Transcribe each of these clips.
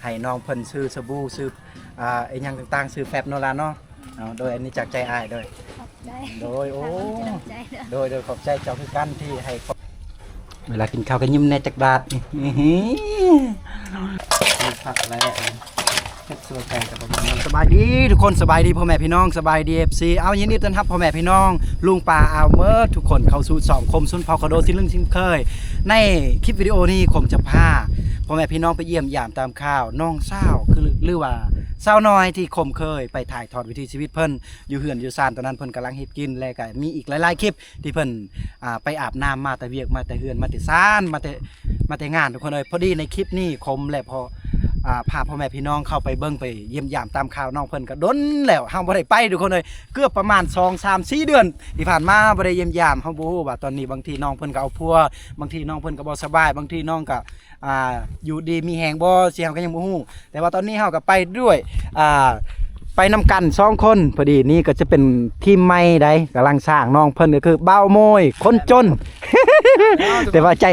ໃຫ້ນ້ອງເພິ່ນຊື້ສະບູ ຊື້ ອ່າ ອີຫຍັງຕ່າງໆ ຊື້ແຟັບເນາະຫຼານເນາະ. ເອົາ ໂດຍ ອັນນີ້ຈາກໃຈອ້າຍເດີ. ຂອບໃຈ. ໂດຍ ໂອ້ ຂອບໃຈເດີ. ໂດຍ ໂດຍ ຂອບໃຈເຈົ້າຄືກັນທີ່ໃຫ້ຂອງ. ເວລາກິນເຂົ້າກໍຍິ້ມແດ່ຈັກບາດ. ນີ້ ນີ້ ນີ້ ຜັກແລ້ວ ເຮັດຊ່ວຍກັນກັບ ສະບາຍດີທຸກຄົນ ສະບາຍດີພໍ່ແມ່ພີ່ນ້ອງ ສະບາຍດີ ເອັຟຊີ. ເອົາ ຍິນດີຕ້ອນຮັບພໍ່ແມ່ພີ່ນ້ອງ ລຸງປ້າອາວເໝິດທຸກຄົນເຂົ້າສູ່ຊ່ອງຄົມຊົນເຜົ່າຄອນໂດ ເຊັ່ນເຄີຍ. ໃນຄລິບວິດີໂອນີ້ ຄົມຈະພາພໍ່ແມ່ພີ່ນ້ອງໄປຢ້ຽມຢາມຕາມຂ່າວນ້ອງສາວ ຄື ຫຼືວ່າສາວນ້ອຍທີ່ຄົມເຄີຍໄປຖ່າຍທອດວິຖີຊີວິດເພິ່ນ ຢູ່ເຮືອນຢູ່ຊານ ຕອນນັ້ນເພິ່ນກຳລັງເຮັດກິນ ແລະກະມີອີກຫຼາຍໆຄລິບທີ່ເພິ່ນ ອ່າ ໄປອາບນ້ຳມາແຕ່ວຽກ ມາແຕ່ເຮືອນ ມາແຕ່ຊານ ມາແຕ່ ມາແຕ່ງານ ທຸກຄົນເອີຍ. ພໍດີໃນຄລິບນີ້ ຄົມ ແລະ ພໍ ອ່າ ພາພໍ່ແມ່ພີ່ນ້ອງເຂົ້າໄປເບິ່ງ ໄປຢ້ຽມຢາມຕາມຂ່າວນ້ອງເພິ່ນ ກະດົນແລ້ວເຮົາບໍ່ໄດ້ໄປ ທຸກຄົນເອີຍ. ເກືອບປະມານສອງ ສາມ ສີ່ເດືອນທີ່ຜ່ານມາ ເຮົາບໍ່ໄດ້ຢ້ຽມຢາມ ເຮົາບໍ່ຮູ້ວ່າຕອນນີ້ ບາງທີນ້ອງເພິ່ນກໍເອົາຜົວ ບາງທີນ້ອງເພິ່ນກໍບໍ່ສະບາຍ ບາງທີນ້ອງກໍ ອ່າ ຢູ່ດີມີແຮງບໍ່ ຊິເຮົາກໍຍັງບໍ່ຮູ້. ແຕ່ວ່າຕອນນີ້ເຮົາກໍໄປດ້ວຍ ອ່າ ໄປນຳກັນສອງຄົນ. ພໍດີນີ້ກໍຈະເປັນທີມໃໝ່ໃດ໋ ກຳລັງສ້າງ ນ້ອງເພິ່ນກໍຄືບ່າວໂມຍ ຄົນຈົນ ແຕ່ວ່າໃຈ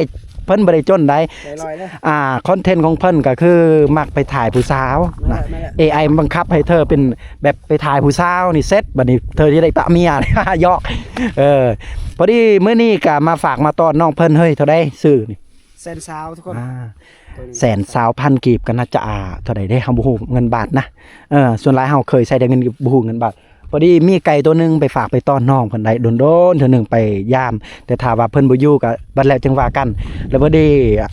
ເພິ່ນບໍ່ໄດ້ຈົນໃດ໋ ໃຈລອຍເດ້. ອ່າ ຄອນເທັນຂອງເພິ່ນກໍຄືມັກໄປຖ່າຍຜູ້ສາວນະ ເອໄອບັງຄັບໃຫ້ເທີເປັນແບບໄປຖ່າຍຜູ້ສາວນີ້ເສັດ ບັດນີ້ເທີຈະໄດ້ປະເມຍ ຢອກ. ເອີ ພໍດີມື້ນີ້ກໍມາຝາກມາຕ້ອນນ້ອງເພິ່ນ. ເຮີ້ຍ ເທົ່າໃດຊື້ນີ້? ແສນຊາວ ທຸກຄົນ ອ່າ ໂຕນີ້ ແສນຊາວພັນກີບ ກໍໜ້າຈະ ອ່າ ເທົ່າໃດເດ້ ເຮົາບໍ່ຮູ້ເງິນບາດນະ. ເອີ ສ່ວນຫຼາຍເຮົາເຄີຍໃຊ້ແຕ່ເງິນ ບໍ່ຮູ້ເງິນບາດ. ພໍດີມີໄກ່ໂຕໜຶ່ງໄປຝາກໄປຕ້ອນນ້ອງເພິ່ນໄດ້ ດົນໆເທື່ອໜຶ່ງໄປຢາມ ແຕ່ຖ້າວ່າເພິ່ນບໍ່ຢູ່ກໍບັດແລ້ວຈຶ່ງວ່າກັນ. ແລ້ວພໍດີ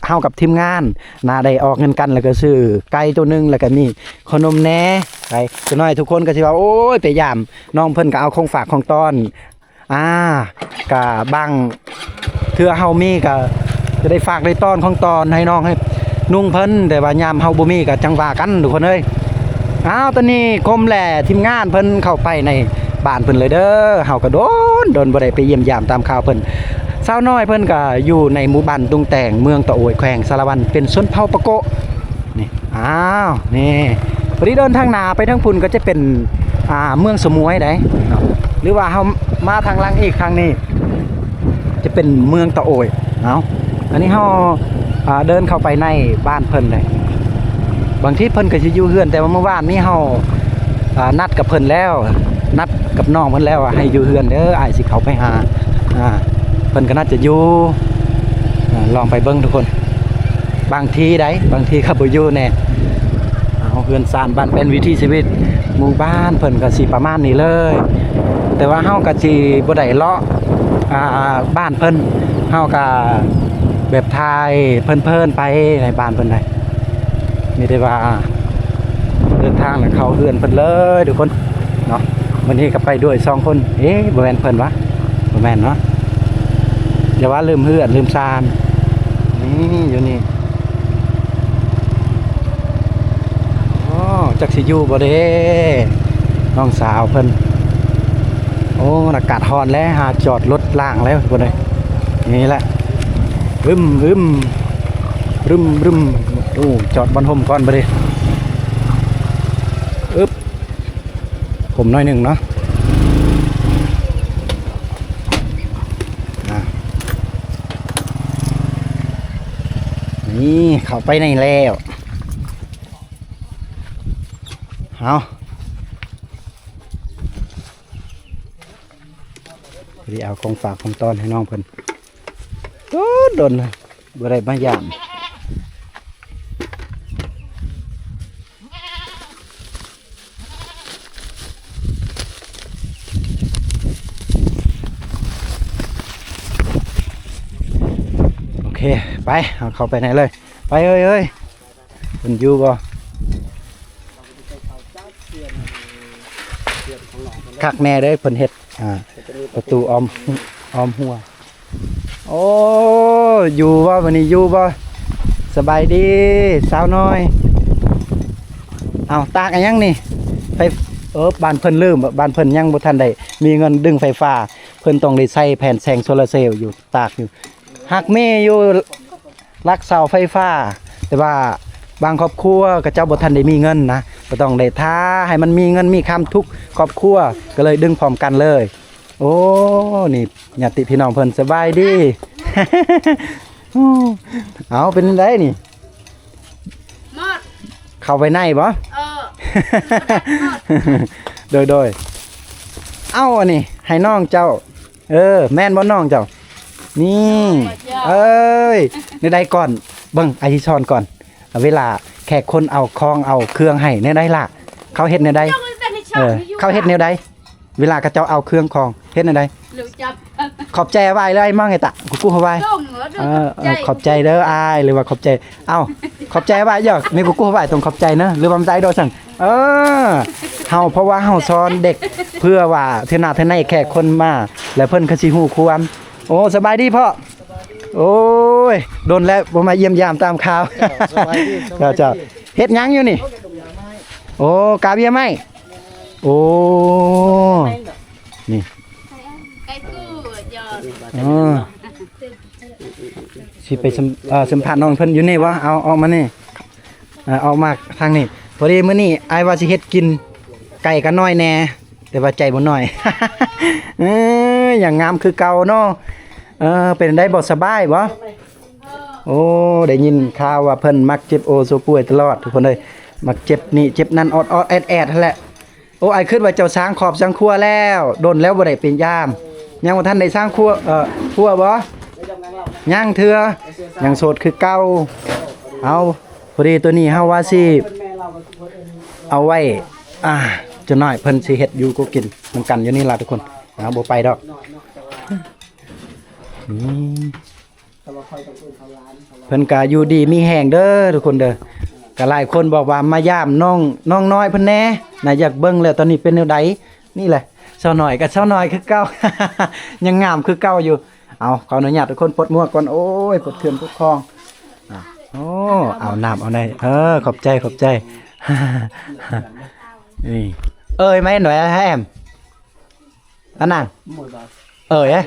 ເຮົາກັບທີມງານນະ ໄດ້ອອກເງິນກັນ ແລ້ວກໍຊື້ໄກ່ໂຕໜຶ່ງ ແລ້ວກໍມີຂະໜົມແດ່. ໄປ ຈັກໜ້ອຍທຸກຄົນກໍຊິວ່າ ໂອ້ຍ ໄປຢາມນ້ອງເພິ່ນກໍເອົາຂອງຝາກຂອງຕ້ອນ ອ່າ ກະບາງເທື່ອເຮົາມີກະຈະໄດ້ຝາກໄດ້ຕ້ອນຂອງຕ້ອນໃຫ້ນ້ອງໃຫ້ນຸ່ງເພິ່ນ ແຕ່ວ່າຍາມເຮົາບໍ່ມີກະຈັ່ງວ່າກັນ ທຸກຄົນເອີຍ. ອ້າວ ຕອນນີ້ຄົມ ແລະ ທີມງານເພິ່ນເຂົ້າໄປໃນບ້ານເພິ່ນເລີຍເດີ. ເຮົາກະດົນ ດົນບໍ່ໄດ້ໄປຢ້ຽມຢາມຕາມຂ່າວເພິ່ນ. ສາວນ້ອຍເພິ່ນກະຢູ່ໃນໝູ່ບ້ານຕຸງແຕງ ເມືອງຕະໂອຍ ແຂວງສາລະວັນ ເປັນຊົນເຜົ່າປະໂກະ ນີ້ ອ້າວ ນີ້ ພໍດີເດີນທາງໜ້າໄປທາງພຸ້ນກໍຈະເປັນ ອ່າ ເມືອງສະໝວຍໃດເນາະ ຫຼືວ່າເຮົາມາທາງຫຼັງອີກທາງນີ້ຈະເປັນເມືອງຕະໂອຍ. ເອົາ ອັນນີ້ເຮົາ ອ່າ ເດີນເຂົ້າໄປໃນບ້ານເພິ່ນໃດ ບາງທີເພິ່ນກໍຊິຢູ່ເຮືອນ ແຕ່ວ່າມື້ວານນີ້ເຮົາ ອ່າ ນັດກັບເພິ່ນແລ້ວ ນັດກັບນ້ອງເພິ່ນແລ້ວວ່າໃຫ້ຢູ່ເຮືອນເດີ ອ້າຍຊິເຂົ້າໄປຫາ. ອ່າ ເພິ່ນກໍໜ້າຈະຢູ່ ອ່າ ລອງໄປເບິ່ງທຸກຄົນ. ບາງທີໃດ໋ ບາງທີກໍບໍ່ຢູ່ແດ່. ເອົາ ເຮືອນຊານບ້ານແປ້ນ ວິຖີຊີວິດ ໝູ່ບ້ານເພິ່ນກໍຊິປະມານນີ້ເລີຍ ແຕ່ວ່າເຮົາກໍຊິບໍ່ໄດ້ເລາະ ອ່າ ບ້ານເພິ່ນ ເຮົາກໍແບບຖ່າຍເພີນໆໄປໃນບ້ານເພິ່ນໃດ໋. ມີແຕ່ວ່າເດີນທາງແລ້ວເຂົ້າເຮືອນເພິ່ນເລີຍທຸກຄົນເນາະ. ມື້ນີ້ກໍໄປດ້ວຍສອງຄົນ. ເອ ບໍ່ແມ່ນເພິ່ນຫວາ? ບໍ່ແມ່ນເນາະ. ຢ່າວ່າລືມເຮືອນລືມຊານ. ນີ້ ຢູ່ນີ້. ອໍ ຈັກຊິຢູ່ບໍ່ເດ້ ນ້ອງສາວເພິ່ນ. ໂອ້ ອາກາດຮ້ອນແລ້ວ ຫາຈອດລົດລ້າງແລ້ວພຸ້ນເດ້. ນີ້ແຫຼະ ອຶມ ອຶມ ຣຶມ ຣຶມ. ໂອ້ ຈອດບ່ອນຮົ່ມກ່ອນບັດນີ້. ອຶບ ຮົ່ມໜ້ອຍໜຶ່ງເນາະ. ອ່າ ນີ້ ເຂົ້າໄປໃນແລ້ວ. ເອົາ ພໍດີເອົາຂອງຝາກຂອງຕ້ອນໃຫ້ນ້ອງເພິ່ນ. ດົນ ດົນ ບໍ່ໄດ້ມາຢາມ. ໂອເຄ ໄປ ເຮົາເຂົ້າໄປໃນເລີຍ. ໄປເອີຍ ເອີຍ ເພິ່ນຢູ່ບໍ່? ຄັກແນ່ເດ້ ເພິ່ນເຮັດ ອ່າ ປະຕູອ້ອມ ອ້ອມຮົ້ວ. ໂອ້ ຢູ່ບໍ່ ມື້ນີ້ຢູ່ບໍ່? ສະບາຍດີສາວນ້ອຍ. ເອົາ ຕາກອີ່ຫຍັງນີ້? ໄຟ ເອີ ບ້ານເພິ່ນລືມ ບ້ານເພິ່ນຍັງບໍ່ທັນໄດ້ມີເງິນດຶງໄຟຟ້າ ເພິ່ນຕ້ອງໄດ້ໃຊ້ແຜ່ນແສງໂຊລາເຊວຢູ່ ຕາກຢູ່. ຫາກມີຢູ່ ຫຼັກເສົາໄຟຟ້າ ແຕ່ວ່າບາງຄອບຄົວເຂົາເຈົ້າບໍ່ທັນໄດ້ມີເງິນນະ ກໍຕ້ອງໄດ້ຖ້າໃຫ້ມັນມີເງິນມີຄຳທຸກຄອບຄົວ ກໍເລີຍດຶງພ້ອມກັນເລີຍ. ໂອ້ ນີ້ຍາດຕິພີ່ນ້ອງເພິ່ນ ສະບາຍດີ. ເອົາ ເປັນຈັ່ງໃດນີ້? ໝົດ ເຂົ້າໄປໃນບໍ່? ເອີ ໂດຍ ໂດຍ ເອົາ ອັນນີ້ໃຫ້ນ້ອງເຈົ້າ. ເອີ ແມ່ນບໍ່ນ້ອງເຈົ້າ? ນີ້ ເອີຍ ແນວໃດກ່ອນ? ເບິ່ງ ອາທິສອນກ່ອນ ເວລາແຂກຄົນເອົາຂອງເອົາເຄື່ອງໃຫ້ ແນວໃດລະ? ເຂົາເຮັດແນວໃດ? ເອີ ເຂົາເຮັດແນວໃດ? ເວລາເຂົາເຈົ້າເອົາເຄື່ອງຂອງ ເຮັດແນວໃດ? ຂອບໃຈຫວາຍເລີຍ ມອງໃຫ້ຕະ ກູກູຫວາຍ. ເອີ ຂອບໃຈເດີອ້າຍ ຫຼືວ່າຂອບໃຈ. ເອົ້າ ຂອບໃຈຫວາຍ ເອີ ມີກູກູຫວາຍ ຕ້ອງຂອບໃຈເນາະ ຫຼືວ່າມັນໄດ້ດອກຊັ້ນ. ເອີ ເຮົາ ເພາະວ່າເຮົາສອນເດັກ ເພື່ອວ່າເທື່ອໜ້າເທື່ອໃນແຂກຄົນມາ ແລ້ວເພິ່ນກໍຊິຮູ້ຄວາມ. ໂອ້ ສະບາຍດີພໍ່. ໂອ້ຍ ດົນແລ້ວບໍ່ມາຢ້ຽມຢາມຕາມຂ່າວ. ເຈົ້າ ສະບາຍດີ ເຈົ້າ ເຈົ້າ ເຮັດຫຍັງຢູ່ນີ້? ໂອ້ ກາເບຍໄມ້. ໂອ້ ນີ້ ເອີ ຊິໄປສຳ ເອີ ສຳພາດນ້ອງເພິ່ນຢູ່ນີ້ບໍ່? ເອົາ ອອກມານີ້ ເອີ ອອກມາທາງນີ້. ພໍດີມື້ນີ້ອ້າຍວ່າຊິເຮັດກິນ ໄກ່ກໍນ້ອຍແດ່ ແຕ່ວ່າໃຈບໍ່ນ້ອຍ. ເອີ ຍັງງາມຄືເກົ່າເນາະ. ເອີ ເປັນໃດບໍ່ ສະບາຍບໍ່? ໂອ້ ໄດ້ຍິນຂ່າວວ່າເພິ່ນມັກເຈັບໂອໂຊປ່ວຍຕະຫຼອດ ທຸກຄົນເອີຍ ມັກເຈັບນີ້ເຈັບນັ້ນ ອອດໆແອດໆຫັ້ນແຫຼະ. ໂອ້ ອ້າຍຄິດວ່າເຈົ້າສ້າງຄອບສ້າງຄົວແລ້ວ ດົນແລ້ວບໍ່ໄດ້ໄປຢາມ. ຍັງບໍ່ທັນໄດ້ສ້າງຄົວ ເອີ ຄົວບໍ່? ຍັງເທື່ອ ຍັງໂສດຄືເກົ່າ. ເອົາ ພໍດີໂຕນີ້ເຮົາວ່າຊິເອົາໄວ້ ອ່າ ຈັກໜ້ອຍເພິ່ນຊິເຮັດຢູ່ກໍກິນນຳກັນຢູ່ນີ້ລະທຸກຄົນ. ເອົາ ບໍ່ໄປດອກ. ອືມ ເພິ່ນກະຢູ່ດີມີແຮງເດີທຸກຄົນເດີ. ກະຫຼາຍຄົນບອກວ່າມາຢາມນ້ອງ ນ້ອງນ້ອຍເພິ່ນແດ່ນະ ຢາກເບິ່ງແລ້ວຕອນນີ້ເປັນແນວໃດ. ນີ້ແຫຼະສາວນ້ອຍກະສາວນ້ອຍຄືເກົ່າ ຍັງງາມຄືເກົ່າຢູ່. ເອົາ ຂໍອະນຸຍາດທຸກຄົນປົດໝວກກ່ອນ. ໂອ້ຍ ປົດເຄື່ອງປົດຂອງ. ອາ ໂອ້ ເອົານ້ຳເອົາໃນ ເອີ ຂອບໃຈ ຂອບໃຈ. ນີ້ ເອີຍ ມາເຫັນໜ້ອຍແຮມ. ອັນນັ້ນ ເອີຍ ເອີຍ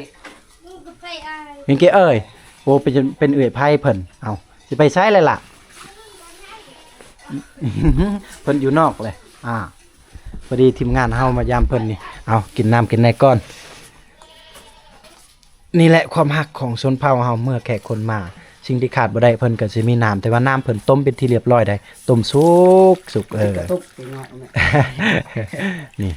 ເອີຍ ໂອ້ ເປັນ ເປັນເອື້ອຍໃຜເພິ່ນ. ເອົາ ຊິໄປໃສແລ້ວລະ? ເພິ່ນຢູ່ນອກເລີຍ. ອ່າ ພໍດີທີມງານເຮົາມາຢາມເພິ່ນນີ້. ເອົາ ກິນນ້ຳກິນໃນກ່ອນ. ນີ້ແຫຼະຄວາມຮັກຂອງຊົນເຜົ່າເຮົາ ເມື່ອແຂກຄົນມາ ສິ່ງທີ່ຂາດບໍ່ໄດ້ເພິ່ນກໍຊິມີນ້ຳ ແຕ່ວ່ານ້ຳເພິ່ນຕົ້ມເປັນທີ່ລຽບຮ້ອຍໄດ໋ ຕົ້ມສຸກໆ. ເອີ ນີ້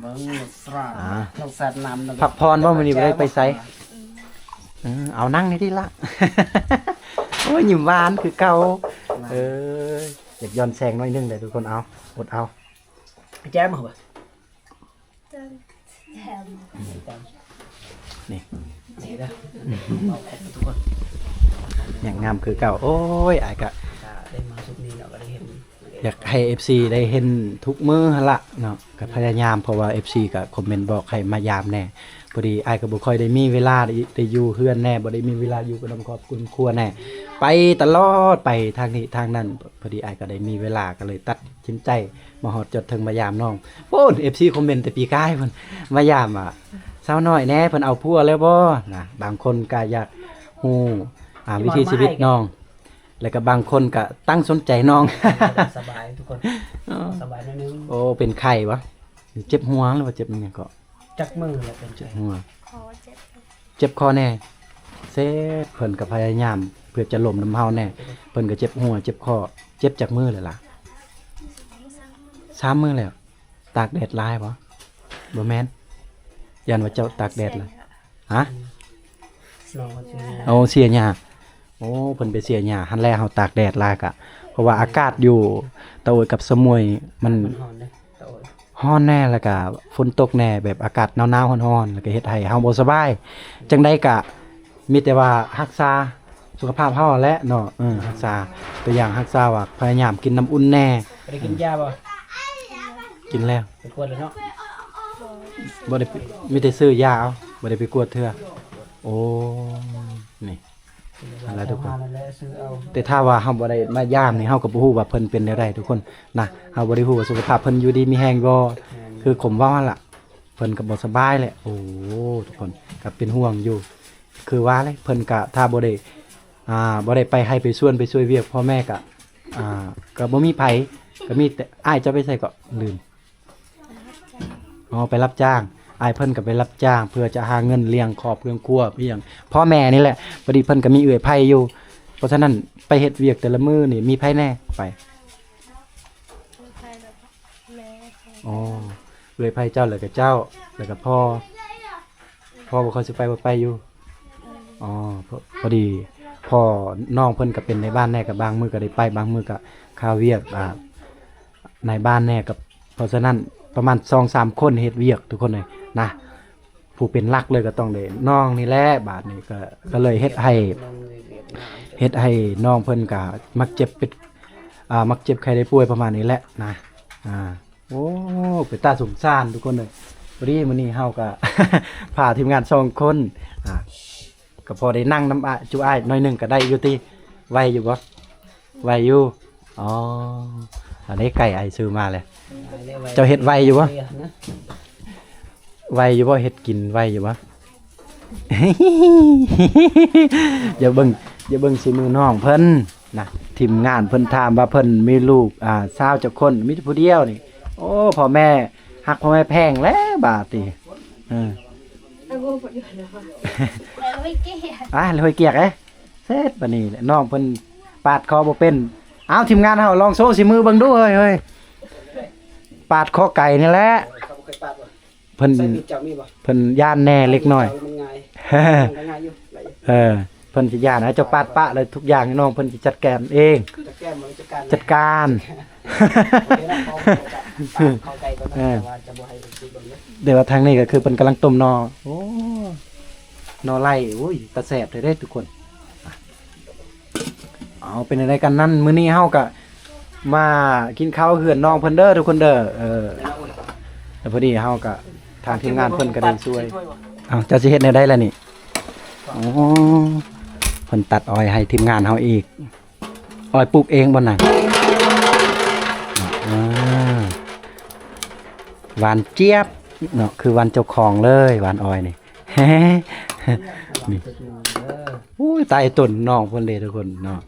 ເບິ່ງສາດ ອ່າ ນ້ຳແຊດນ້ຳ ພັກຜ່ອນບໍ່? ມື້ນີ້ບໍ່ໄດ້ໄປໃສ? ເອີ ເອົານັ່ງນີ້ຕິລະ. ໂອ້ຍ ຍິ້ມຫວານຄືເກົ່າ. ເອີ ຢາກຍ້ອນແສງໜ້ອຍໜຶ່ງເດ້ທຸກຄົນ. ເອົາ ອົດເອົາ. ແຈ່ມເອົາ ນີ້ ນີ້ເດີ ເອົາຄົບທຸກຄົນ ຍັງງາມຄືເກົ່າ. ໂອ້ຍ ອ້າຍກະ ກະໄດ້ມາຊຸດນີ້ເນາະ ກໍໄດ້ເຫັນ ຢາກໃຫ້ເອັຟຊີໄດ້ເຫັນທຸກມື້ຫັ້ນລະເນາະ ກໍພະຍາຍາມ ເພາະວ່າເອັຟຊີກໍຄອມເມັນບອກໃຫ້ມາຢາມແດ່. ພໍດີອ້າຍກໍບໍ່ຄ່ອຍໄດ້ມີເວລາໄດ້ ໄດ້ຢູ່ເຮືອນແດ່ ບໍ່ໄດ້ມີເວລາຢູ່ກັບນຳຄອບນຳຄົວແດ່ ໄປຕະຫຼອດ ໄປທາງນີ້ທາງນັ້ນ. ພໍດີອ້າຍກໍໄດ້ມີເວລາ ກໍເລີຍຕັດສິນໃຈ ມາຮອດຈອດເຖິງມາຢາມນ້ອງ. ໂອ້ ເອັຟຊີຄອມເມັນແຕ່ປີກາຍພຸ້ນ ມາຢາມວ່າ ສາວນ້ອຍແດ່ ເພິ່ນເອົາຜົວແລ້ວບໍ່ນະ. ບາງຄົນກໍຢາກຮູ້ ອ່າ ວິຖີຊີວິດນ້ອງ ແລ້ວກໍບາງຄົນກໍຕັ້ງສົນໃຈນ້ອງ. ສະບາຍທຸກຄົນ ເອີ ສະບາຍໜ້ອຍໜຶ່ງ. ໂອ້ ເປັນໄຂ້ບໍ່? ເຈັບຫົວ ຫຼືວ່າເຈັບຫຍັງເກາະ? ຈັກມື້ແລ້ວເປັນ ເຈັບຫົວ ເຈັບຄໍແດ່. ເສດ ເພິ່ນກໍພະຍາຍາມເພື່ອຈະລົມນຳເຮົາແດ່ ເພິ່ນກໍເຈັບຫົວເຈັບຄໍ. ເຈັບຈັກມື້ແລ້ວລະ? ສາມມື້ແລ້ວ. ຕາກແດດຫຼາຍບໍ່? ບໍ່ແມ່ນ ຢ້ານວ່າເຈົ້າຕາກແດດຫຼາຍ. ຮະ? ໂອ້ ເສຍຫຍ້າ. ໂອ້ ເພິ່ນໄປເສຍຫຍ້າ ຫັ້ນແຫຼະ ເຮົາຕາກແດດຫຼາຍກະ ເພາະວ່າອາກາດຢູ່ຕາໂອຍກັບສະໝວຍມັນ ມັນຮ້ອນເດ້ ຕາໂອຍ ຮ້ອນແດ່ ແລ້ວກະຝົນຕົກແດ່ ແບບອາກາດໜາວໆ ຮ້ອນໆ ແລ້ວກະເຮັດໃຫ້ເຮົາບໍ່ສະບາຍ. ຈັ່ງໃດກະມີແຕ່ວ່າຮັກສາສຸຂະພາບເຮົາຫັ້ນແຫຼະເນາະ. ເອີ ຮັກສາ ຕົວຢ່າງຮັກສາວ່າພະຍາຍາມກິນນ້ຳອຸ່ນແດ່. ບໍ່ໄດ້ກິນຢາບໍ່? ກິນແລ້ວ ໄປກວດແລ້ວເນາະ? ບໍ່ໄດ້ ມີແຕ່ຊື້ຢາເອົາ ບໍ່ໄດ້ໄປກວດເທື່ອ. ໂອ້ ນີ້ ນັ້ນແຫຼະທຸກຄົນ ແຕ່ຖ້າວ່າເຮົາບໍ່ໄດ້ມາຢາມນີ້ ເຮົາກໍບໍ່ຮູ້ວ່າເພິ່ນເປັນແນວໃດທຸກຄົນນະ. ເຮົາບໍ່ໄດ້ຮູ້ວ່າສຸຂະພາບເພິ່ນຢູ່ດີມີແຮງບໍ່. ຄືຄົມເວົ້າຫັ້ນລະ ເພິ່ນກໍບໍ່ສະບາຍແຫຼະ. ໂອ້ ທຸກຄົນກໍເປັນຫ່ວງຢູ່ ຄືວ່າແຫຼະ ເພິ່ນກໍຖ້າບໍ່ໄດ້ ອ່າ ບໍ່ໄດ້ໄປໄຮ່ໄປສວນ ໄປຊ່ວຍວຽກພໍ່ແມ່ ກໍ ອ່າ ກໍບໍ່ມີໃຜ ກໍມີແຕ່ ອ້າຍເຈົ້າໄປໃສເກາະ? ລືມ. ອໍ ໄປຮັບຈ້າງ. ອ້າຍເພິ່ນກໍໄປຮັບຈ້າງ ເພື່ອຈະຫາເງິນລ້ຽງຄອບເຮືອນຄົວ ລ້ຽງພໍ່ແມ່ນີ້ແຫຼະ. ພໍດີເພິ່ນກໍມີເອື້ອຍໃຜຢູ່ າະສະນັ້ນໄປເຮັດວຽກແຕ່ລະມື້ນີ້ມີໃຜແດ່ໄປ? ເອື້ອຍໃຜແລ້ວກໍແມ່. ອໍ ເອື້ອຍໃຜເຈົ້າ ແລ້ວກໍເຈົ້າ ແລ້ວກໍພໍ່. ພໍ່ບໍ່ຄ່ອຍຊິໄປ ບໍ່ໄປຢູ່. ອໍ ພໍ ພໍດີພໍ່ນ້ອງເພິ່ນກໍເປັນນາຍບ້ານແດ່ ກໍບາງມື້ກໍໄດ້ໄປ ບາງມື້ກໍຄາວຽກ ອ່າ ນາຍບ້ານແດ່ ກໍ ເພາະສະນັ້ນປະມານສອງສາມຄົນເຮັດວຽກທຸກຄົນເລີຍນະ. ຜູ້ເປັນຫຼັກເລີຍກໍຕ້ອງໄດ້ນ້ອງນີ້ແຫຼະ. ບາດນີ້ກໍ ກໍເລີຍເຮັດໃຫ້ ເຮັດໃຫ້ນ້ອງເພິ່ນກໍມັກເຈັບເປັດ ອ່າ ມັກເຈັບໄຂ້ໄດ້ປ່ວຍປະມານນີ້ແຫຼະນະ. ອ່າ ໂອ້ ເປັນຕາສົງສານທຸກຄົນເລີຍ. ພໍດີມື້ນີ້ເຮົາກໍ ພາທີມງານສອງຄົນ ອ່າ ກໍພໍໄດ້ນັ່ງນຳອ້າຍ ຈຸອ້າຍໜ້ອຍໜຶ່ງກໍໄດ້ຢູ່ຕິ? ໄຫວຢູ່ບໍ່? ໄຫວຢູ່. ອໍ ອັນນີ້ໄກ່ອ້າຍຊື້ມາແຫຼະ. ເຈົ້າເຮັດໄຫວຢູ່ບໍ່? ໄຫວຢູ່ບໍ່? ເຮັດກິນໄຫວຢູ່ບໍ່? ຢ່າເບິ່ງ ຢ່າເບິ່ງສີມືນ້ອງເພິ່ນນະ. ທີມງານເພິ່ນຖາມວ່າເພິ່ນມີລູກ ອ່າ ສາວຈັກຄົນ? ມີແຕ່ຜູ້ດຽວນີ້. ໂອ້ ພໍ່ແມ່ຮັກ ພໍ່ແມ່ແພງແລ້ວບາດນີ້. ເອີ ອາ ລະຫ້ວຍກຽກເດ້. ເສັດບາດນີ້ ນ້ອງເພິ່ນປາດຄໍບໍ່ເປັນ. ເອົາ ທີມງານເຮົາລອງໂຊສີມືເບິ່ງດູເຮີ້ຍ ເຮີ້ຍ ປາດຄໍໄກ່ນີ້ແຫຼະ. ເພິ່ນ ເພິ່ນຢ້ານແດ່ເລັກນ້ອຍ. ເອີ ເພິ່ນຊິຢ້ານ. ເອົາ ເຈົ້າປາດປະເລີຍທຸກຢ່າງ ນ້ອງເພິ່ນຊິຈັດການເອງ. ຈັດການ ຈັດການ. ເອີ ແຕ່ວ່າທາງນີ້ກໍຄືເພິ່ນກຳລັງຕົ້ມໜໍ່. ໂອ້ ໜໍ່ໄລ່. ໂອ້ຍ ຕາແຊບແທ້ເດ້ທຸກຄົນ. ເອົາ ເປັນຈັ່ງໃດກັນນັ້ນ ມື້ນີ້ເຮົາກະມາກິນເຂົ້າເຮືອນນ້ອງເພິ່ນເດີທຸກຄົນເດີ. ເອີ ແລ້ວພໍດີເຮົາກະ ທາງທີມງານເພິ່ນກະໄດ້ຊ່ວຍ. ເອົາ ເຈົ້າຊິເຮັດແນວໃດລະນີ້? ໂອ້ ເພິ່ນຕັດອ້ອຍໃຫ້ທີມງານເຮົາອີກ. ອ້ອຍປູກເອງບໍ່ນະ? ອ່າ ຫວານຈຽບເນາະ ຄືຫວານເຈົ້າຂອງເລີຍ ຫວານອ້ອຍນີ້. ນີ້ ໂອ້ຍ ຕາຍຕົ້ນນ້ອງເພິ່ນເດ້ທຸກຄົນເນາະ.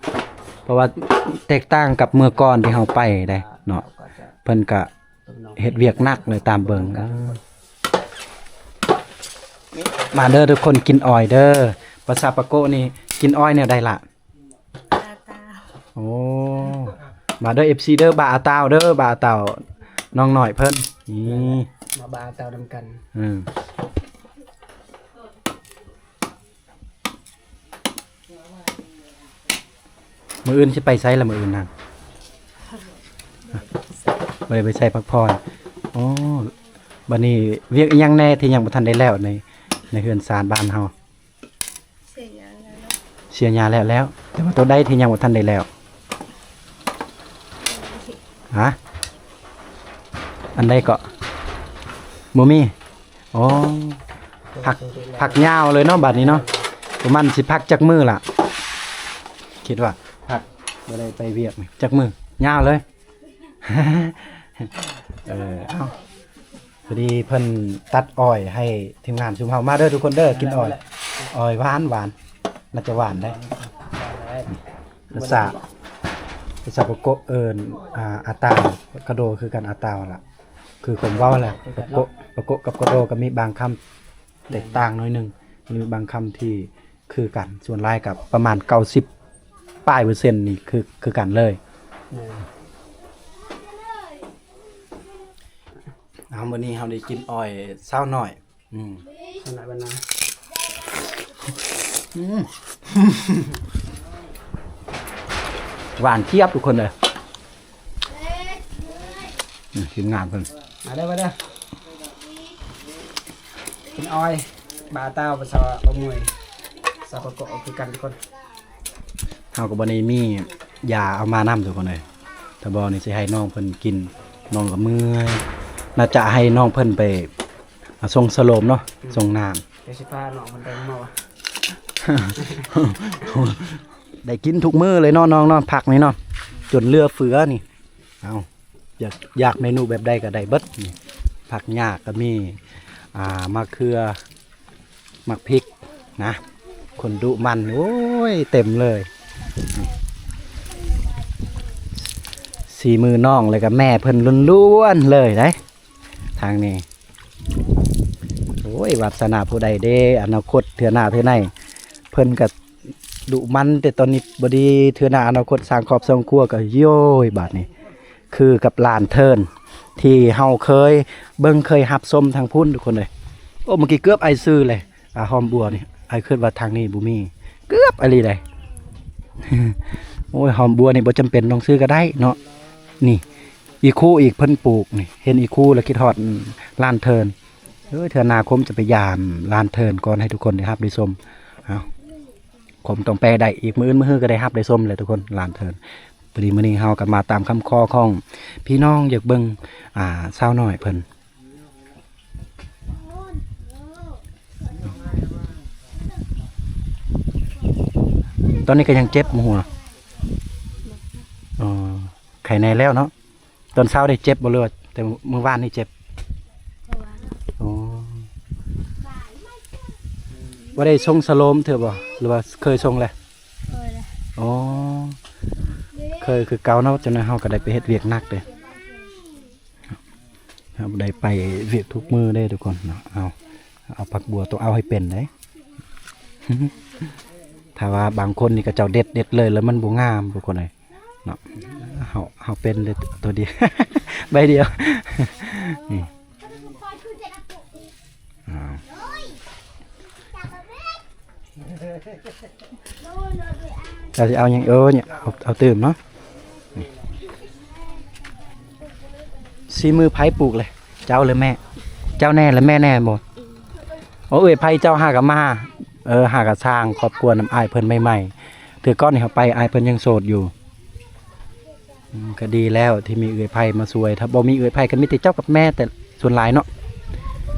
ເພາະວ່າແຕກຕ່າງກັບເມື່ອກ່ອນທີ່ເຮົາໄປເດ້ເນາະ. ເພິ່ນກະເຮັດວຽກໜັກເລີຍ ຕາມເບິ່ງ. ເອີ ມາເດີທຸກຄົນ ກິນອ້ອຍເດີ. ພາສາປາໂກະນີ້ກິນອ້ອຍແນວໃດລະ? ໂອ້ ມາເດີ ເອັຟຊີ ເດີ ບາອາຕາວເດີ ບາອາຕາວ ນ້ອງນ້ອຍເພິ່ນ. ນີ້ ມາບາອາຕາວນຳກັນ. ເອີ ມື້ອື່ນຊິໄປໃສລະ ມື້ອື່ນນະ? ບໍ່ໄດ້ໄປໃສ ພັກຜ່ອນ. ໂອ້ ບາດນີ້ວຽກອີ່ຫຍັງແດ່ທີ່ຍັງບໍ່ທັນໄດ້ແລ້ວໃນ ໃນເຮືອນຊານບ້ານເຮົາ? ເສຍຫຍ້າແລ້ວແລ້ວ ເສຍຫຍ້າແລ້ວແລ້ວ ແຕ່ວ່າໂຕໃດທີ່ຍັງບໍ່ທັນໄດ້ແລ້ວ? ຮະ? ອັນໃດເກາະ? ບໍ່ມີ. ອໍ ພັກ ພັກຍາວເລີຍເນາະ ບາດນີ້ເນາະ. ປະມານຊິພັກຈັກມື້ລະ? ຄິດວ່າພັກ ບໍ່ໄດ້ໄປວຽກຈັກມື້ ຍາວເລີຍ. ເອີ ເອົ້າ ພໍດີເພິ່ນຕັດອ້ອຍໃຫ້ທີມງານຊຸມເຮົາ. ມາເດີທຸກຄົນເດີ ກິນອ້ອຍ ອ້ອຍຫວານໆ ໜ້າຈະຫວານໄດ໋. ພາສາ ພາສາປາໂກະເອີ້ນ ອ່າ ອາຕາວ ກະໂດຄືກັນ ອາຕາວລະ ຄືຄວາມເວົ້າແຫຼະ. ປາໂກະ ປາໂກະກັບກະໂດກໍມີບາງຄຳແຕກຕ່າງໜ້ອຍໜຶ່ງ ມີບາງຄຳທີ່ ຄືກັນ ສ່ວນຫຼາຍກໍປະມານເກົ້າສິບປາຍເປີເຊັນນີ້ ຄື ຄືກັນເລີຍ. ເອົາ ມື້ນີ້ເຮົາໄດ້ກິນອ້ອຍສາວນ້ອຍ. ອືມ ສາວນ້ອຍບ້ານນາ. ອືມ ຫວານຈຽບທຸກຄົນເອີຍ. ອືມ ທີມງານເພິ່ນ ມາເດີ ມາເດີ ກິນອ້ອຍ ບາຕາວ ພາສາປາໂກະ ພາສາປາໂກະຄືກັນທຸກຄົນ. ເຮົາກໍບໍ່ໄດ້ມີຢາເອົາມານຳທຸກຄົນເອີຍ ຖ້າບໍ່ນີ້ຊິໃຫ້ນ້ອງເພິ່ນກິນ ນ້ອງກໍເມື່ອຍ. ໜ້າຈະໃຫ້ນ້ອງເພິ່ນໄປ ອາ ສົ່ງສະໂລມເນາະ ອືມ ສົ່ງນ້ຳ. ດຽວຊິພານ້ອງເພິ່ນໄປເໝາະ ໄດ້ກິນທຸກມື້ເລີຍເນາະ ນ້ອງເນາະ ຜັກນີ້ເນາະ ຈົນເຫຼືອເຟືອນີ້. ເອົາ ຢາກ ຢາກເມນູແບບໃດກໍໄດ້ເບິດນີ້. ຜັກຫຍ້າກໍມີ ອ່າ ໝາກເຂືອ ໝາກພິກນະ ຄົນດຸໝັ່ນ ໂອ້ຍ ເຕັມເລີຍ. ສີມືນ້ອງ ແລ້ວກໍແມ່ເພິ່ນລ້ວນໆເລີຍໄດ໋ ທາງນີ້. ໂອ້ຍ ວາດສະໜາຜູ້ໃດເດ້ ອະນາຄົດເທື່ອໜ້າເທື່ອໃນ ເພິ່ນກໍ ດຸໝັ່ນແຕ່ຕອນນີ້ບໍ່ດີ ເທື່ອໜ້າອະນາຄົດສ້າງຄອບສ້າງຄົວກໍ ໂອ້ຍ ບາດນີ້ ຄືກັບຫຼານເທີນ ທີ່ເຮົາເຄີຍເບິ່ງເຄີຍຮັບຊົມທາງພຸ້ນທຸກຄົນເອີຍ. ໂອ້ ເມື່ອກີ້ເກືອບອ້າຍຊື້ເລີຍ ອາ ຫອມບົວນີ້ ອ້າຍຄິດວ່າທາງນີ້ບໍ່ມີ ເກືອບອີ່ຫຼີໃດ໋. ໂອ້ຍ ຫອມບົວນີ້ບໍ່ຈຳເປັນຕ້ອງຊື້ກໍໄດ້ເນາະ. ນີ້ ອີຄູອີກ ເພິ່ນປູກນີ້ ເຫັນອີຄູແລ້ວຄິດຮອດ ອາ ຫຼານເທີນ. ເອີຍ ເທື່ອໜ້າຄົມຈະໄປຢາມຫຼານເທີນກ່ອນ ໃຫ້ທຸກຄົນໄດ້ຮັບໄດ້ຊົມ. ເອົາ ຄົມຕ້ອງແປໄດ້ອີກ ມື້ອື່ນມື້ຮືກໍໄດ້ຮັບໄດ້ຊົມແຫຼະທຸກຄົນ ຫຼານເທີນ. ພໍດີມື້ນີ້ເຮົາກໍມາຕາມຄຳຂໍຂອງພີ່ນ້ອງ ຢາກເບິ່ງ ອ່າ ສາວນ້ອຍເພິ່ນ. ຕອນນີ້ກໍຍັງເຈັບບໍ່ຫົວ? ອໍ ໄຄແນ່ແລ້ວເນາະ. ຕອນເຊົ້ານີ້ເຈັບບໍ່ ຫຼືວ່າແຕ່ມື້ວານນີ້ເຈັບ? ເມື່ອວານ. ອໍ ບໍ່ໄດ້ຊົງສະໂລມເທື່ອບໍ່ ຫຼືວ່າເຄີຍຊົງແລ້ວ? ເຄີຍແລ້ວ. ອໍ ເຄີຍຄືເກົ່າເນາະ. ຈັ່ງນັ້ນເຮົາກໍໄດ້ໄປເຮັດວຽກໜັກເດ້ ເຮົາໄດ້ໄປວຽກທຸກມື້ເດ້ທຸກຄົນເນາະ. ເອົາ ເອົາຜັກບົວຕ້ອງເອົາໃຫ້ເປັນເດ້. ຖ້າວ່າບາງຄົນນີ້ເຂົາເຈົ້າເດັດ ເດັດເລີຍ ແລ້ວມັນບໍ່ງາມທຸກຄົນເອີຍ. ເນາະ ເຮົາ ເຮົາເປັນເລີຍ ໂຕດຽວ ໃບດຽວ ນີ້ ອ້າວ ເຈົ້າຊິເອົາຫຍັງ? ເອີ ນີ້ ເອົາ ເອົາຕື່ມເນາະ. ນີ້ ສີມືໃຜປູກເລີຍ ເຈົ້າຫຼືແມ່? ເຈົ້າແນ່ ແລະແມ່ແນ່ບໍ່? ໂອ້ ເອື້ອຍໃຜເຈົ້າຫາກະມາ ເອີ ຫາກະສ້າງຄອບຄົວນຳອ້າຍເພິ່ນໃໝ່ໆ. ເທື່ອກ່ອນນີ້ເຮົາໄປ ອ້າຍເພິ່ນຍັງໂສດຢູ່. ອືມ ກໍດີແລ້ວທີ່ມີເອື້ອຍໃຜມາຊ່ວຍ ຖ້າບໍ່ມີເອື້ອຍໃຜກໍມີແຕ່ເຈົ້າກັບແມ່ ແຕ່ສ່ວນຫຼາຍເນາະ.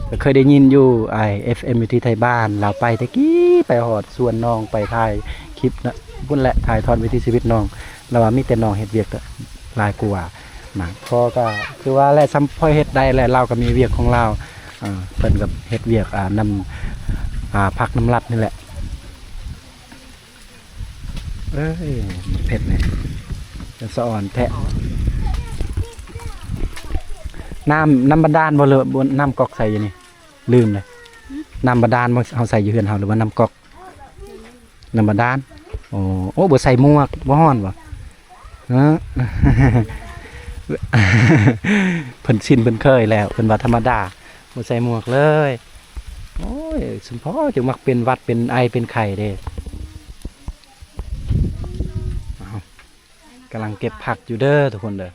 ກໍເຄີຍໄດ້ຍິນຢູ່ ອ້າຍ ເອັຟເອັມ ຢູ່ທີ່ໄທບ້ານ ລາວໄປແຕ່ກີ້ ໄປຮອດສວນນ້ອງ ໄປຖ່າຍຄລິບນະ ພຸ້ນແຫຼະ ຖ່າຍທອດວິຖີຊີວິດນ້ອງ. ລາວວ່າມີແຕ່ນ້ອງເຮັດວຽກຫຼາຍກວ່ານະ. ພໍ່ກໍຄືວ່າແຫຼະ ສ່ຳພໍເຮັດໄດ້ແຫຼະ ລາວກໍມີວຽກຂອງລາວ. ເອີ ເພິ່ນກໍເຮັດວຽກ ອ່າ ນຳ ອ່າ ພັກນຳລັດນີ້ແຫຼະ. ເອີຍ ເຜັດນີ້ ເປັນສະອອນແທ້. ນ້ຳ ນ້ຳບາດານບໍ່ ຫຼື ນ້ຳກັອກໃສ່ຢູ່ນີ້? ລືມເລີຍ. ນ້ຳບາດານບໍ່ ເຮົາໃສ່ຢູ່ເຮືອນເຮົາ ຫຼືວ່ານ້ຳກັອກ? ນ້ຳບາດານ. ໂອ້ ໂອ້ ບໍ່ໃສ່ໝວກ ບໍ່ຮ້ອນບໍ່? ເອີ ເພິ່ນຊິນເພິ່ນເຄີຍແລ້ວ ເພິ່ນວ່າທຳມະດາ ບໍ່ໃສ່ໝວກເລີຍ. ໂອ້ຍ ສົມພໍຈັ່ງມັກເປັນຫວັດເປັນໄອເປັນໄຂ້ເດ້. ເອົາ ກຳລັງເກັບຜັກຢູ່ເດີທຸກຄົນເດີ.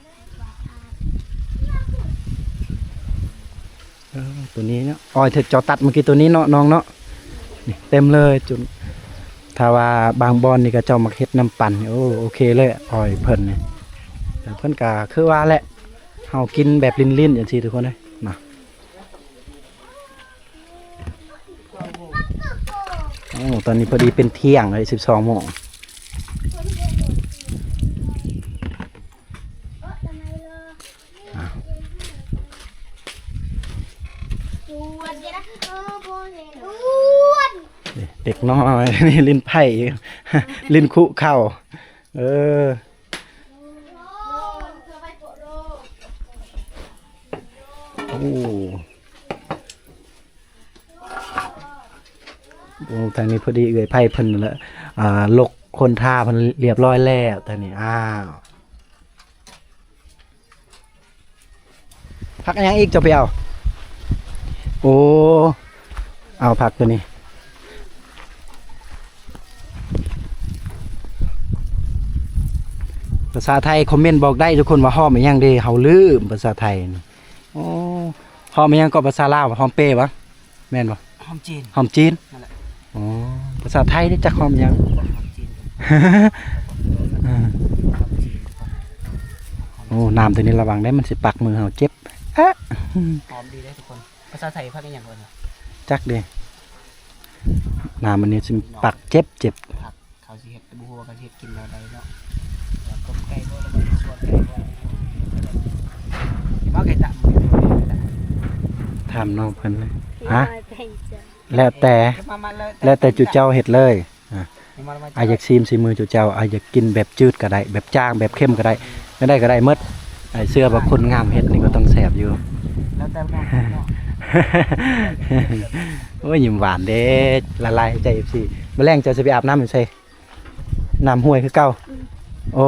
ເອີ ໂຕນີ້ເນາະ ອ້ອຍ ເຈົ້າຕັດເມື່ອກີ້ໂຕນີ້ເນາະ ນ້ອງເນາະ. ນີ້ເຕັມເລີຍ ຈົນ ຖ້າວ່າບາງບ່ອນນີ້ເຂົາເຈົ້າມັກເຮັດນ້ຳປັ່ນ. ໂອ້ ໂອເຄເລີຍ ອ້ອຍເພິ່ນນີ້. ແຕ່ເພິ່ນກະຄືວ່າແຫຼະ ເຮົາກິນແບບຫຼິ້ນໆ ຈັ່ງຊີ້ທຸກຄົນເອີຍ ນະ. ໂອ້ ຕອນນີ້ພໍດີເປັນທ່ຽງເລີຍ ສິບສອງໂມງ. ອ້າວ ເດັກນ້ອຍນີ້ຫຼິ້ນໄພ້ ຫຼິ້ນຄຸເຂົ້າ. ເອີ ໂອ້ ໂອ້ ທາງນີ້ພໍດີເອື້ອຍໃຜເພິ່ນ ອ່າ ລົກຄົນທ່າເພິ່ນລຽບຮ້ອຍແລ້ວ ທາງນີ້. ອ້າວ ຜັກຫຍັງອີກ ເຈົ້າໄປເອົາ? ໂອ້ ເອົາຜັກຕົວນີ້. ພາສາໄທຄອມເມັນບອກໄດ້ທຸກຄົນວ່າຫອມອີ່ຫຍັງເດ ເຮົາລືມພາສາໄທ. ໂອ້ ຫອມອີ່ຫຍັງເກາະ ພາສາລາວ ຫອມເປບໍ່? ແມ່ນບໍ່? ຫອມຈີນ ຫອມຈີນ ນັ້ນແຫຼະ. ອໍ ພາສາໄທນີ້ຈັກຫອມຫຍັງ? ຫອມຈີນ ຫອມຈີນ. ໂອ້ ນ້ຳຕົວນີ້ລະວັງເດ້ ມັນຊິປັກມືເຮົາເຈັບ. ອະ ຫອມດີເດ້ທຸກຄົນ. ພາສາໄທຜັກອີ່ຫຍັງເອີ້ນ? ຈັກເດ້ ນ້ຳອັນນີ້ຊິປັກເຈັບເຈັບ. ເຂົາຊິເຮັດ ບໍ່ຮູ້ວ່າເຂົາຊິເຮັດກິນແນວໃດເນາະ. ຕົ້ມໄກ່ບໍ່ ຫຼືວ່າຊວນໄກ່ບໍ່ ເວົ້າໄກ່ຕະ ຖາມນ້ອງເພິ່ນເລີຍ. ຮະ? ແລ້ວແຕ່ ແລ້ວແຕ່ຈຸເຈົ້າເຮັດເລີຍ. ອາ ອ້າຍຢາກຊີມສີມືຈຸເຈົ້າ ອ້າຍຢາກກິນແບບຈືດກໍໄດ້ ແບບຈາງ ແບບເຄັມກໍໄດ້ ແນວໃດກໍໄດ້ໝົດ. ອ້າຍເຊື່ອວ່າຄົນງາມເຮັດນີ້ກໍຕ້ອງແຊບຢູ່. ແລ້ວແຕ່ນ້ອງເນາະ. ໂອ້ຍ ຍິ້ມຫວານເດ້ ລະລາຍໃຈເອັຟຊີ. ມື້ແລງເຈົ້າຊິໄປອາບນ້ຳຢູ່ໃສ? ນ້ຳຫ້ວຍຄືເກົ່າ. ອືມ ໂອ້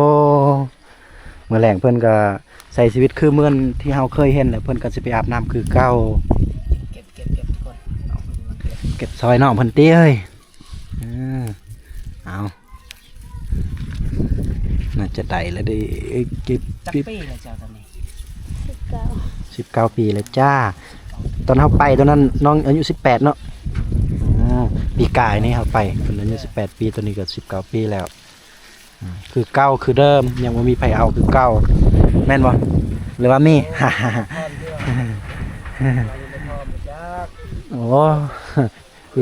ມື້ແລງເພິ່ນກໍໃຊ້ຊີວິດຄືເໝືອນທີ່ເຮົາເຄີຍເຫັນແຫຼະ ເພິ່ນກໍຊິໄປອາບນ້ຳຄືເກົ່າ. ເກັບ ເກັບ ເກັບ ເກັບ ທຸກຄົນ ເອົາ ເກັບ ເກັບຊ່ອຍນ້ອງເພິ່ນຕິເອີຍ. ເອີ ເອົາ ໜ້າຈະໄດ້ແລ້ວເດ້. ເກັບ ຈັກປີແລ້ວເຈົ້າຕອນນີ້? ສິບເກົ້າ ສິບເກົ້າປີແລ້ວຈ້າ. ຕອນເຮົາໄປຕອນນັ້ນນ້ອງອາຍຸສິບແປດເນາະ. ອືມ ປີກາຍນີ້ເຮົາໄປ ເພິ່ນອາຍຸສິບແປດປີ ຕອນນີ້ກໍສິບເກົ້າປີແລ້ວ. ອືມ ຄືເກົ່າຄືເດີມ ຍັງບໍ່ມີໃຜເອົາຄືເກົ່າ ແມ່ນບໍ່ ຫຼືວ່າມີ? ໂອ້ ຄື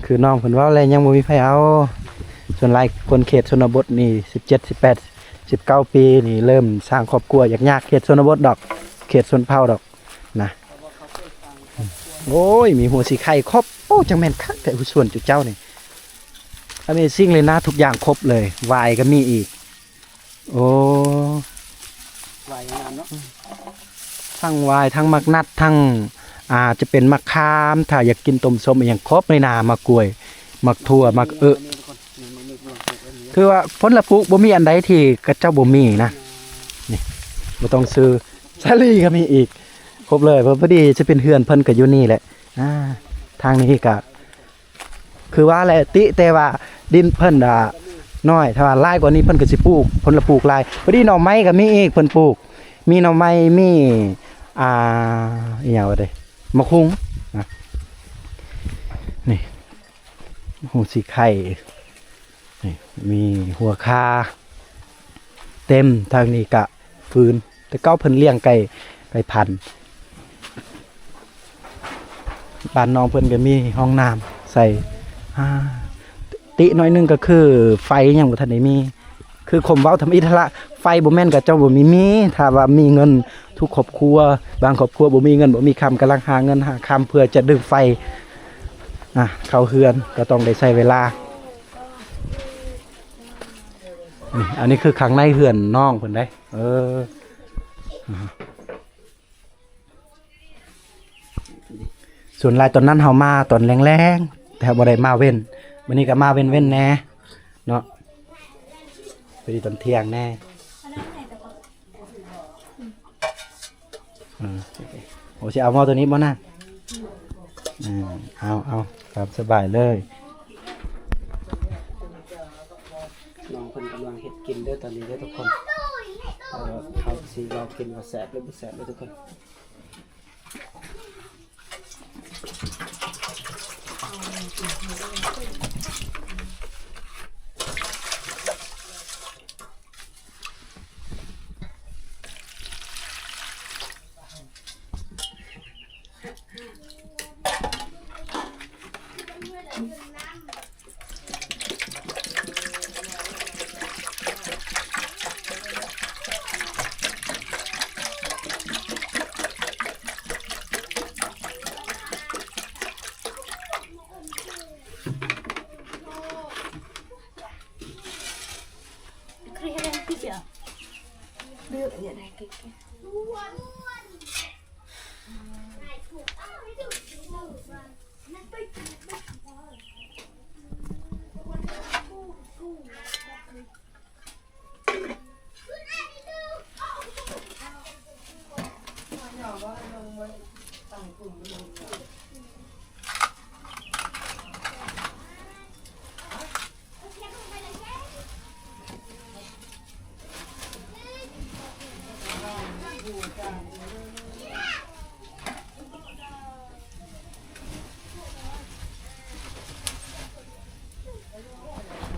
ຄືນ້ອງເພິ່ນເວົ້າແຫຼະ ຍັງບໍ່ມີໃຜເອົາ. ສ່ວນຫຼາຍຄົນເຂດຊົນນະບົດນີ້ ສິບເຈັດ ສິບແປດ ສິບເກົ້າປີນີ້ ເລີ່ມສ້າງຄອບຄົວຍາກໆ ເຂດຊົນນະບົດດອກ ເຂດຊົນເຜົ່າດອກນະ. ໂອ້ຍ ມີຫົວສີໄຄຄົບ. ໂອ້ ຈັ່ງແມ່ນຄັກແທ້ ສວນເຈົ້ານີ້. Amazing ເລີຍນະ ທຸກຢ່າງຄົບເລີຍ ຫວາຍກໍມີອີກ. ໂອ້ ຫວາຍງາມເນາະ ທັງຫວາຍ ທັງໝາກນັດ ທັງ ອາ ຈະເປັນໝາກຂາມ ຖ້າຢາກກິນຕົ້ມສົ້ມອີ່ຫຍັງຄົບເລີຍນະ ໝາກກ້ວຍ ໝາກຖົ່ວ ໝາກເອະ ຄືວ່າຜົນລະປູກບໍ່ມີອັນໃດທີ່ຂະເຈົ້າບໍ່ມີນະ. ນີ້ບໍ່ຕ້ອງຊື້ ສາລີກໍມີອີກ ຄົບເລີຍ. ພໍ ພໍດີຊິເປັນເຮືອນເພິ່ນກໍຢູ່ນີ້ແຫຼະ. ອາ ທາງນີ້ກໍ ຄືວ່າແຫຼະຕິ ແຕ່ວ່າດິນເພິ່ນອະນ້ອຍ ຖ້າວ່າຫຼາຍກວ່ານີ້ເພິ່ນກໍຊິປູກ ເພິ່ນລະປູກຫຼາຍ. ພໍດີໜໍ່ໄມ້ກໍມີອີກ ເພິ່ນປູກ ມີໜໍ່ໄມ້ ມີ ອ່າ ອີຫຍັງວ່າເດ ໝາກຫຸ່ງນະ. ນີ້ ຫູສີໄຄ ນີ້ ມີຫົວຂ່າເຕັມ. ທາງນີ້ກະ ຟືນ ແຕ່ເກົ່າເພິ່ນລ້ຽງໄກ່ ໄກ່ພັນ. ບ້ານນ້ອງເພິ່ນກໍມີຫ້ອງນ້ຳໃສ່ ອາ ຕິໜ້ອຍໜຶ່ງກໍຄືໄຟຍັງບໍ່ທັນໄດ້ມີ ຄືຄົມເວົ້າທຳອິດຫັ້ນລະ ໄຟບໍ່ແມ່ນຂະເຈົ້າບໍ່ມີ ມີ ຖ້າວ່າມີເງິນ ທຸກຄອບຄົວ ບາງຄອບຄົວບໍ່ມີເງິນບໍ່ມີຄຳ ກຳລັງຫາເງິນຫາຄຳເພື່ອຈະດຶງໄຟ ອາ ເຂົ້າເຮືອນ ກໍຕ້ອງໄດ້ໃຊ້ເວລາ. ນີ້ ອັນນີ້ຄືຂ້າງໃນເຮືອນນ້ອງເພິ່ນເດ້. ເອີ ສ່ວນຫຼາຍຕອນນັ້ນເຮົາມາຕອນແລງໆ ແຕ່ເຮົາບໍ່ໄດ້ມາເວັນ ມື້ນີ້ກໍມາເວັນໆແດ່ເນາະ ພໍດີຕອນທ່ຽງແດ່. ເອີ ໂອ ຊິເອົາໝໍ້ໂຕນີ້ບໍ່ນະ? ເອີ ເອົາ ເອົາ ຕາມສະບາຍເລີຍ. ນ້ອງເພິ່ນກຳລັງເຮັດກິນເດີຕອນນີ້ເດີທຸກຄົນ. ເອີ ເຮົາຊິລອງກິນວ່າແຊບຫຼືບໍ່ແຊບເດີທຸກຄົນ.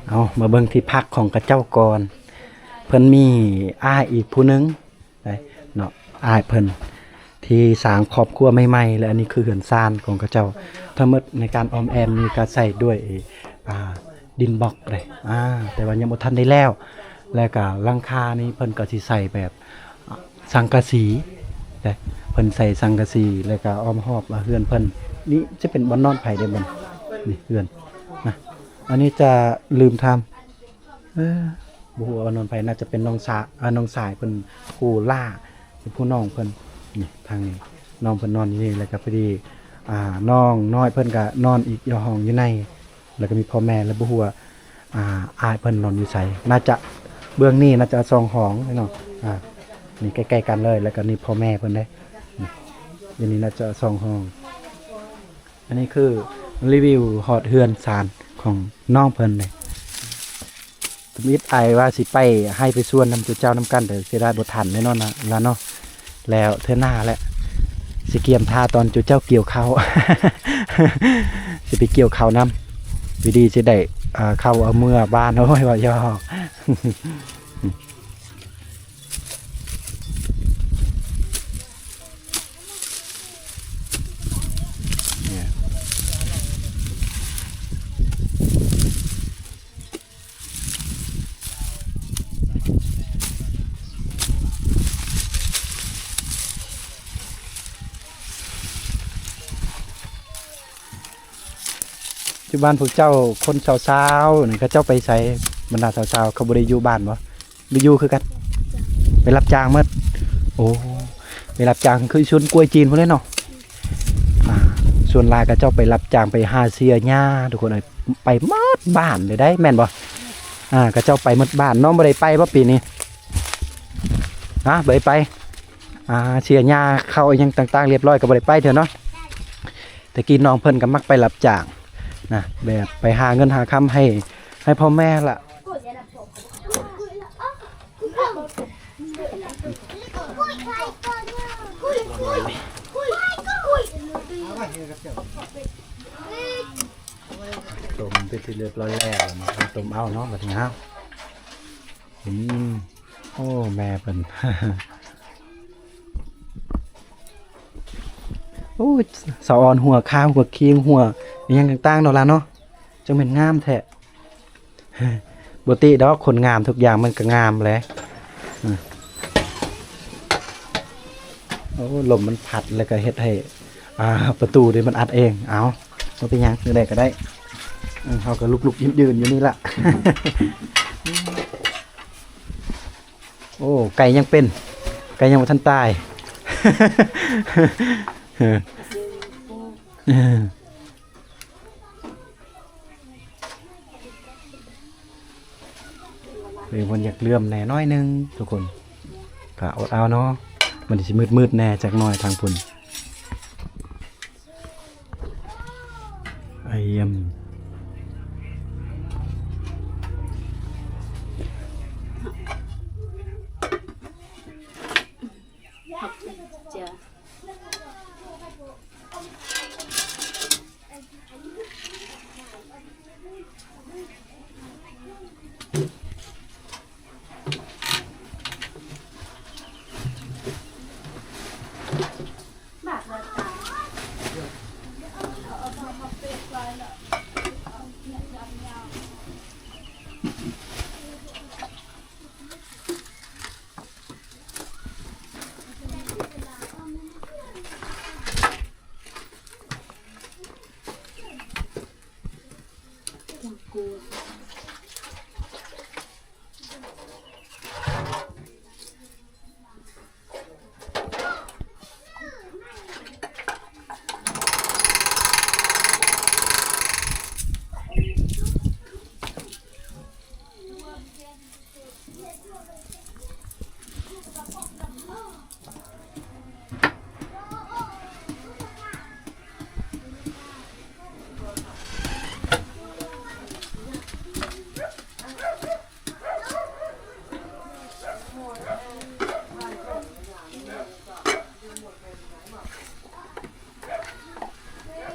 ເອົາ ມາເບິ່ງທີ່ພັກຂອງຂະເຈົ້າກ່ອນ. ເພິ່ນມີອ້າຍອີກຜູ້ໜຶ່ງ ໄດ້ເນາະ ອ້າຍເພິ່ນທີ່ສ້າງຄອບຄົວໃໝ່ໆ ແລະ ອັນນີ້ຄືເຮືອນຊານຂອງເຂົາເຈົ້າ. ທັງໝົດໃນການອ້ອມແອ້ມນີ້ກໍໃສ່ດ້ວຍ ອ່າ ດິນບລັອກເດ້ ອ່າ ແຕ່ວ່າຍັງບໍ່ທັນໄດ້ແລ້ວ. ແລ້ວກໍຫຼັງຄານີ້ເພິ່ນກໍຊິໃສ່ແບບ ອ່າ ສັງກະສີເດ້ ເພິ່ນໃສ່ສັງກະສີ ແລ້ວກໍອ້ອມຮອບເຮືອນເພິ່ນ. ນີ້ຈະເປັນບ່ອນນອນໃຜເດ້ ບ່ອນນີ້ ເຮືອນນະ. ອັນນີ້ຈະລືມຖາມ ເອີ ບໍ່ຮູ້ວ່ານອນໃຜ ໜ້າຈະເປັນນ້ອງສາ ເອີ ນ້ອງຊາຍເພິ່ນ ຜູ້ຫຼ້າ ເປັນຜູ້ນ້ອງເພິ່ນ. ນີ້ທາງນີ້ ນ້ອງເພິ່ນນອນຢູ່ນີ້ ແລ້ວກໍພໍດີ ອ່າ ນ້ອງນ້ອຍເພິ່ນກໍນອນອີກຫ້ອງຢູ່ໃນ ແລ້ວກໍມີພໍ່ແມ່ ແລ້ວບໍ່ຮູ້ວ່າ ອ່າ ອ້າຍເພິ່ນນອນຢູ່ໃສ? ໜ້າຈະເບື້ອງນີ້ໜ້າຈະສອງຫ້ອງເນາະ. ອ່າ ນີ້ໃກ້ໆກັນເລີຍ ແລ້ວກໍນີ້ພໍ່ແມ່ເພິ່ນເດ້. ນີ້ ຢູ່ນີ້ໜ້າຈະສອງຫ້ອງ. ອັນນີ້ຄືຣີວິວຮອດເຮືອນຊານຂອງນ້ອງເພິ່ນເດ້. ທຳອິດອ້າຍວ່າຊິໄປໄຮ່ໄປສວນນຳເຈົ້ານຳກັນ ແຕ່ເສຍດາຍບໍ່ທັນແນ່ນອນລະເນາະ. ແລ້ວເທື່ອໜ້າແຫຼະ ຊິກຽມຖ້າຕອນເຈົ້າກ່ຽວເຂົ້າ ຊິໄປກ່ຽວເຂົ້ານຳ ພໍດີຊິໄດ້ ອ່າ ເຂົ້າເອົາເມືອບ້ານ. ໂອ້ຍ ເວົ້າຫຍອກ. ຢູ່ບ້ານພວກເຈົ້າຄົນສາວໆນີ້ ເຂົາເຈົ້າໄປໃສ? ບັນດາສາວໆ ເຂົາບໍ່ໄດ້ຢູ່ບ້ານບໍ່? ໄປຢູ່ຄືກັນ ໄປຮັບຈ້າງໝົດ. ໂອ້ ໄປຮັບຈ້າງຄືສວນກ້ວຍຈີນພຸ້ນເລີຍເນາະ. ອ່າ ສ່ວນຫຼາຍເຂົາເຈົ້າໄປຮັບຈ້າງໄປຫາເສຍຫຍ້າ ທຸກຄົນເອີຍ ໄປໝົດບ້ານເລີຍໄດ໋ ແມ່ນບໍ່? ອ່າ ເຂົາເຈົ້າໄປໝົດບ້ານ. ນ້ອງບໍ່ໄດ້ໄປບໍ່ປີນີ້? ຮະ ບໍ່ໄດ້ໄປ. ອ່າ ເສຍຫຍ້າເຂົ້າອີ່ຫຍັງຕ່າງໆ ລຽບຮ້ອຍ ກໍບໍ່ໄດ້ໄປເທື່ອເນາະ. ແຕ່ກີ້ນ້ອງເພິ່ນກໍມັກໄປຮັບຈ້າງນະ ແບບໄປຫາເງິນຫາຄຳໃຫ້ ໃຫ້ພໍ່ແມ່ລະ. ຕົ້ມເປັນທີ່ລຽບຮ້ອຍແລ້ວເນາະ ຕົ້ມເອົາເນາະ ບັດນີ້ເຮົາ. ອືມ ໂອ້ ແມ່ເພິ່ນ ໂອ້ຍ ສາວອອນຫົວຄາ ຫົວຄີງ ຫົວອີ່ຫຍັງຕ່າງໆເນາະຫຼານເນາະ ຈັ່ງແມ່ນງາມແທ້. ບໍ່ຕິດອກ ຄົນງາມທຸກຢ່າງມັນກໍງາມແຫຼະ. ອືມ ໂອ້ ລົມມັນພັດ ແລ້ວກໍເຮັດໃຫ້ ອ່າ ປະຕູນີ້ມັນອັດເອງ. ເອົາ ບໍ່ເປັນຫຍັງ ຈັ່ງໃດກໍໄດ້. ເຮົາກໍລຸກໆຢືນໆຢູ່ນີ້ລະ. ໂອ້ ໄກ່ຍັງເປັນ ໄກ່ຍັງບໍ່ທັນຕາຍ. ເອີ ເພິ່ນຢາກເຫຼື້ອມແດ່ໜ້ອຍໜຶ່ງທຸກຄົນ ກະອົດເອົາເນາະ. ມັນຊິມືດໆແດ່ຈັກໜ້ອຍທາງພຸ້ນ. ອາຍຳ.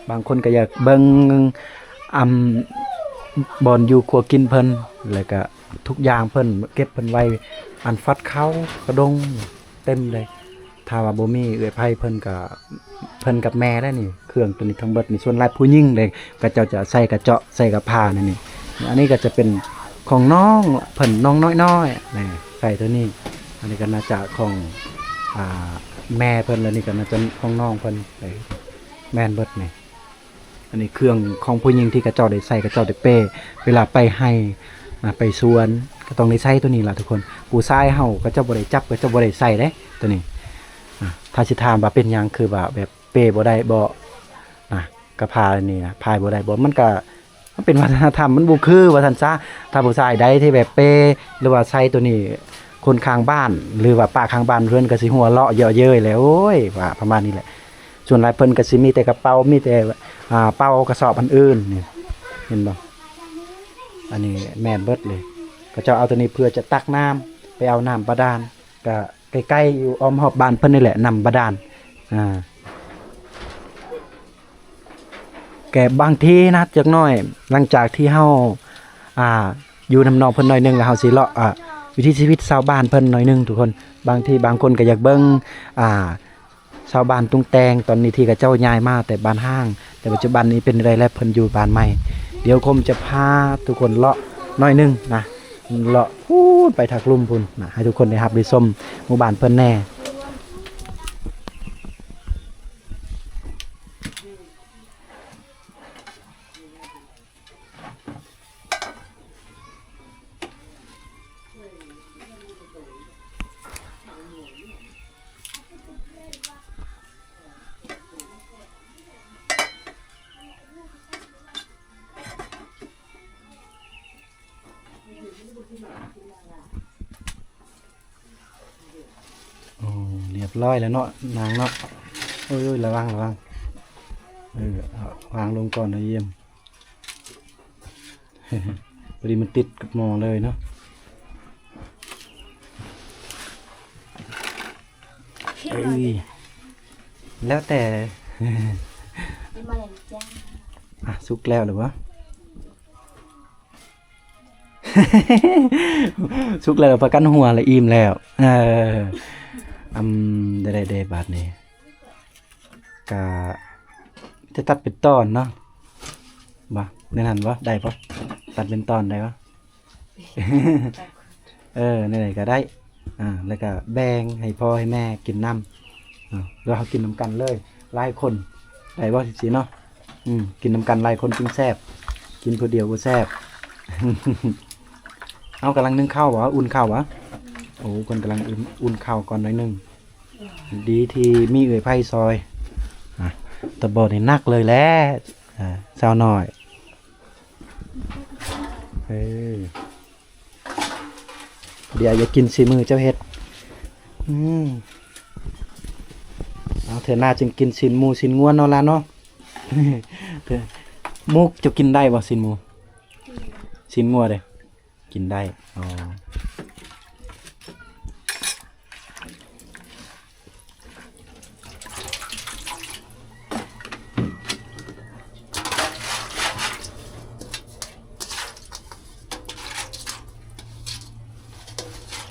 ບາງຄົນກໍຢາກເບິ່ງ ອຳ ບ່ອນຢູ່ຄົວກິນເພິ່ນ ແລ້ວກະທຸກຢ່າງເພິ່ນເກັບເພິ່ນໄວ້ ອັນຟັກເຂົ້າກະດົງເຕັມເລີຍ. ຖ້າວ່າບໍ່ມີເອື້ອຍໄພເພິ່ນກະ ເພິ່ນກັບແມ່ໄດ໋ນີ້ ເຄື່ອງໂຕນີ້ທັງເບິດນີ້ ສ່ວນຫຼາຍຜູ້ຍິງເດ້ ເຂົາເຈົ້າຈະໃສ່ກະເຈາະ ໃສ່ກະຜ່ານີ້. ອັນນີ້ກໍຈະເປັນຂອງນ້ອງເພິ່ນ ນ້ອງນ້ອຍໆ ນີ້ ໃສ່ໂຕນີ້. ອັນນີ້ກໍໜ້າຈະຂອງ ອ່າ ແມ່ເພິ່ນ ແລ້ວນີ້ກໍໜ້າຈະຂອງນ້ອງເພິ່ນ ແມ່ນເບິດນີ້. ອັນນີ້ເຄື່ອງຂອງຜູ້ຍິງທີ່ເຂົາເຈົ້າໄດ້ໃສ່ ເຂົາເຈົ້າໄດ້ເປ້ ເວລາໄປໄຮ່ ອ່າ ໄປສວນ ກໍຕ້ອງໄດ້ໃສ່ໂຕນີ້ລະທຸກຄົນ. ຜູ້ຊາຍເຮົາ ເຂົາເຈົ້າບໍ່ໄດ້ຈັບ ເຂົາເຈົ້າບໍ່ໄດ້ໃສ່ເດ້ໂຕນີ້. ອ່າ ຖ້າຊິຖາມວ່າເປັນຫຍັງ ຄືວ່າແບບເປ້ບໍ່ໄດ້ບໍ ນະ ກະພານີ້ນະ ພາຍບໍ່ໄດ້ບໍ ມັນກະ ມັນເປັນວັດທະນະທຳ ມັນບໍ່ຄືວ່າຊັ້ນຊະ. ຖ້າຜູ້ຊາຍໃດທີ່ແບບເປ ຫຼືວ່າໃສ່ໂຕນີ້ ຄົນຂ້າງບ້ານ ຫຼືວ່າປ້າຂ້າງບ້ານເພິ່ນກໍຊິຫົວເລາະເຍາະເຍີ້ຍແຫຼະ ໂອ້ຍ ວ່າປະມານນີ້ແຫຼະ. ສ່ວນຫຼາຍເພິ່ນກໍຊິມີແຕ່ກະເປົາ ມີແຕ່ ອ່າ ເປົາກະສອບອັນອື່ນນີ້ ເຫັນບໍ່? ອັນນີ້ແມ່ນເບິດເລີຍ. ເຂົາເຈົ້າເອົາໂຕນີ້ເພື່ອຈະຕັກນ້ຳ ໄປເອົານ້ຳບາດານ ກະໃກ້ໆຢູ່ອ້ອມຮອບບ້ານເພິ່ນນີ້ແຫຼະ ນ້ຳບາດານ. ອ່າ ແກບາງທີນະ ຈັກໜ້ອຍ ຫຼັງຈາກທີ່ເຮົາ ອ່າ ຢູ່ນຳນ້ອງເພິ່ນໜ້ອຍໜຶ່ງ ແລ້ວເຮົາຊິເລາະ ອ່າ ວິຖີຊີວິດຊາວບ້ານເພິ່ນໜ້ອຍໜຶ່ງທຸກຄົນ. ບາງທີບາງຄົນກໍຢາກເບິ່ງ ອ່າ ຊາວບ້ານຕຸງແຕງ ຕອນນີ້ທີ່ເຂົາເຈົ້າຍ້າຍມາແຕ່ບ້ານຮ້າງ ແຕ່ປັດຈຸບັນນີ້ເປັນໃດແລ້ວ ເພິ່ນຢູ່ບ້ານໃໝ່. ດຽວຄົມຈະພາທຸກຄົນເລາະໜ້ອຍໜຶ່ງນະ ເລາະພຸ້ນໄປທາງລຸ່ມພຸ້ນນະ ໃຫ້ທຸກຄົນໄດ້ຮັບໄດ້ຊົມໝູ່ບ້ານເພິ່ນແດ່. ໂອ້ ລຽບຮ້ອຍແລ້ວເນາະນາງເນາະ. ໂອ້ຍ ລະວັງ ລະວັງ ເອີ ວາງລົງກ່ອນນະຢ້ຽມ. ພໍດີມັນຕິດກັບໝໍ້ເລີຍເນາະ. ເອີຍ ແລ້ວແຕ່. ອ່ະ ສຸກແລ້ວຫຼືບໍ່? ສຸກແລ້ວ ພາກັນຫົວລະອີ່ມແລ້ວ. ເອີ ອຳ ໄດ້ ໄດ້ ໄດ້ ບາດນີ້ ກະຈະຕັດເປັນຕອນເນາະ ບໍ່ ແນວນັ້ນບໍ່? ໄດ້ບໍ່? ຕັດເປັນຕອນໄດ້ບໍ່? ເອີ ແນວໃດກໍໄດ້. ອ່າ ແລ້ວກໍແບ່ງໃຫ້ພໍ່ໃຫ້ແມ່ກິນນຳເນາະ ຫຼືເຮົາກິນນຳກັນເລີຍ ຫຼາຍຄົນ ໄດ້ບໍ່ ຈັ່ງຊີ້ເນາະ? ອືມ ກິນນຳກັນຫຼາຍຄົນຈຶ່ງແຊບ ກິນຜູ້ດຽວບໍ່ແຊບ. ເອົາ ກຳລັງໜຶ້ງເຂົ້າບໍ່? ອຸ່ນເຂົ້າບໍ່? ໂອ້ ເພິ່ນກຳລັງອຸ່ນ ອຸ່ນເຂົ້າກ່ອນໜ້ອຍໜຶ່ງ. ດີທີ່ມີເອື້ອຍໄພຊ່ອຍ. ອ່າ ຕະບອດນີ້ໜັກເລີຍແຫຼະ ອ່າ ສາວນ້ອຍ. ເອີ ດຽວຢາກກິນສີມືເຈົ້າເຮັດ. ອືມ ເອົາ ເທື່ອໜ້າຈຶ່ງກິນຊີ້ນໝູຊີ້ນງົວເນາະຫຼານເນາະ. ໝູເຈົ້າກິນໄດ້ບໍ່? ຊີ້ນໝູ ຊີ້ນງົວເດ້ ກິນໄດ້. ອໍ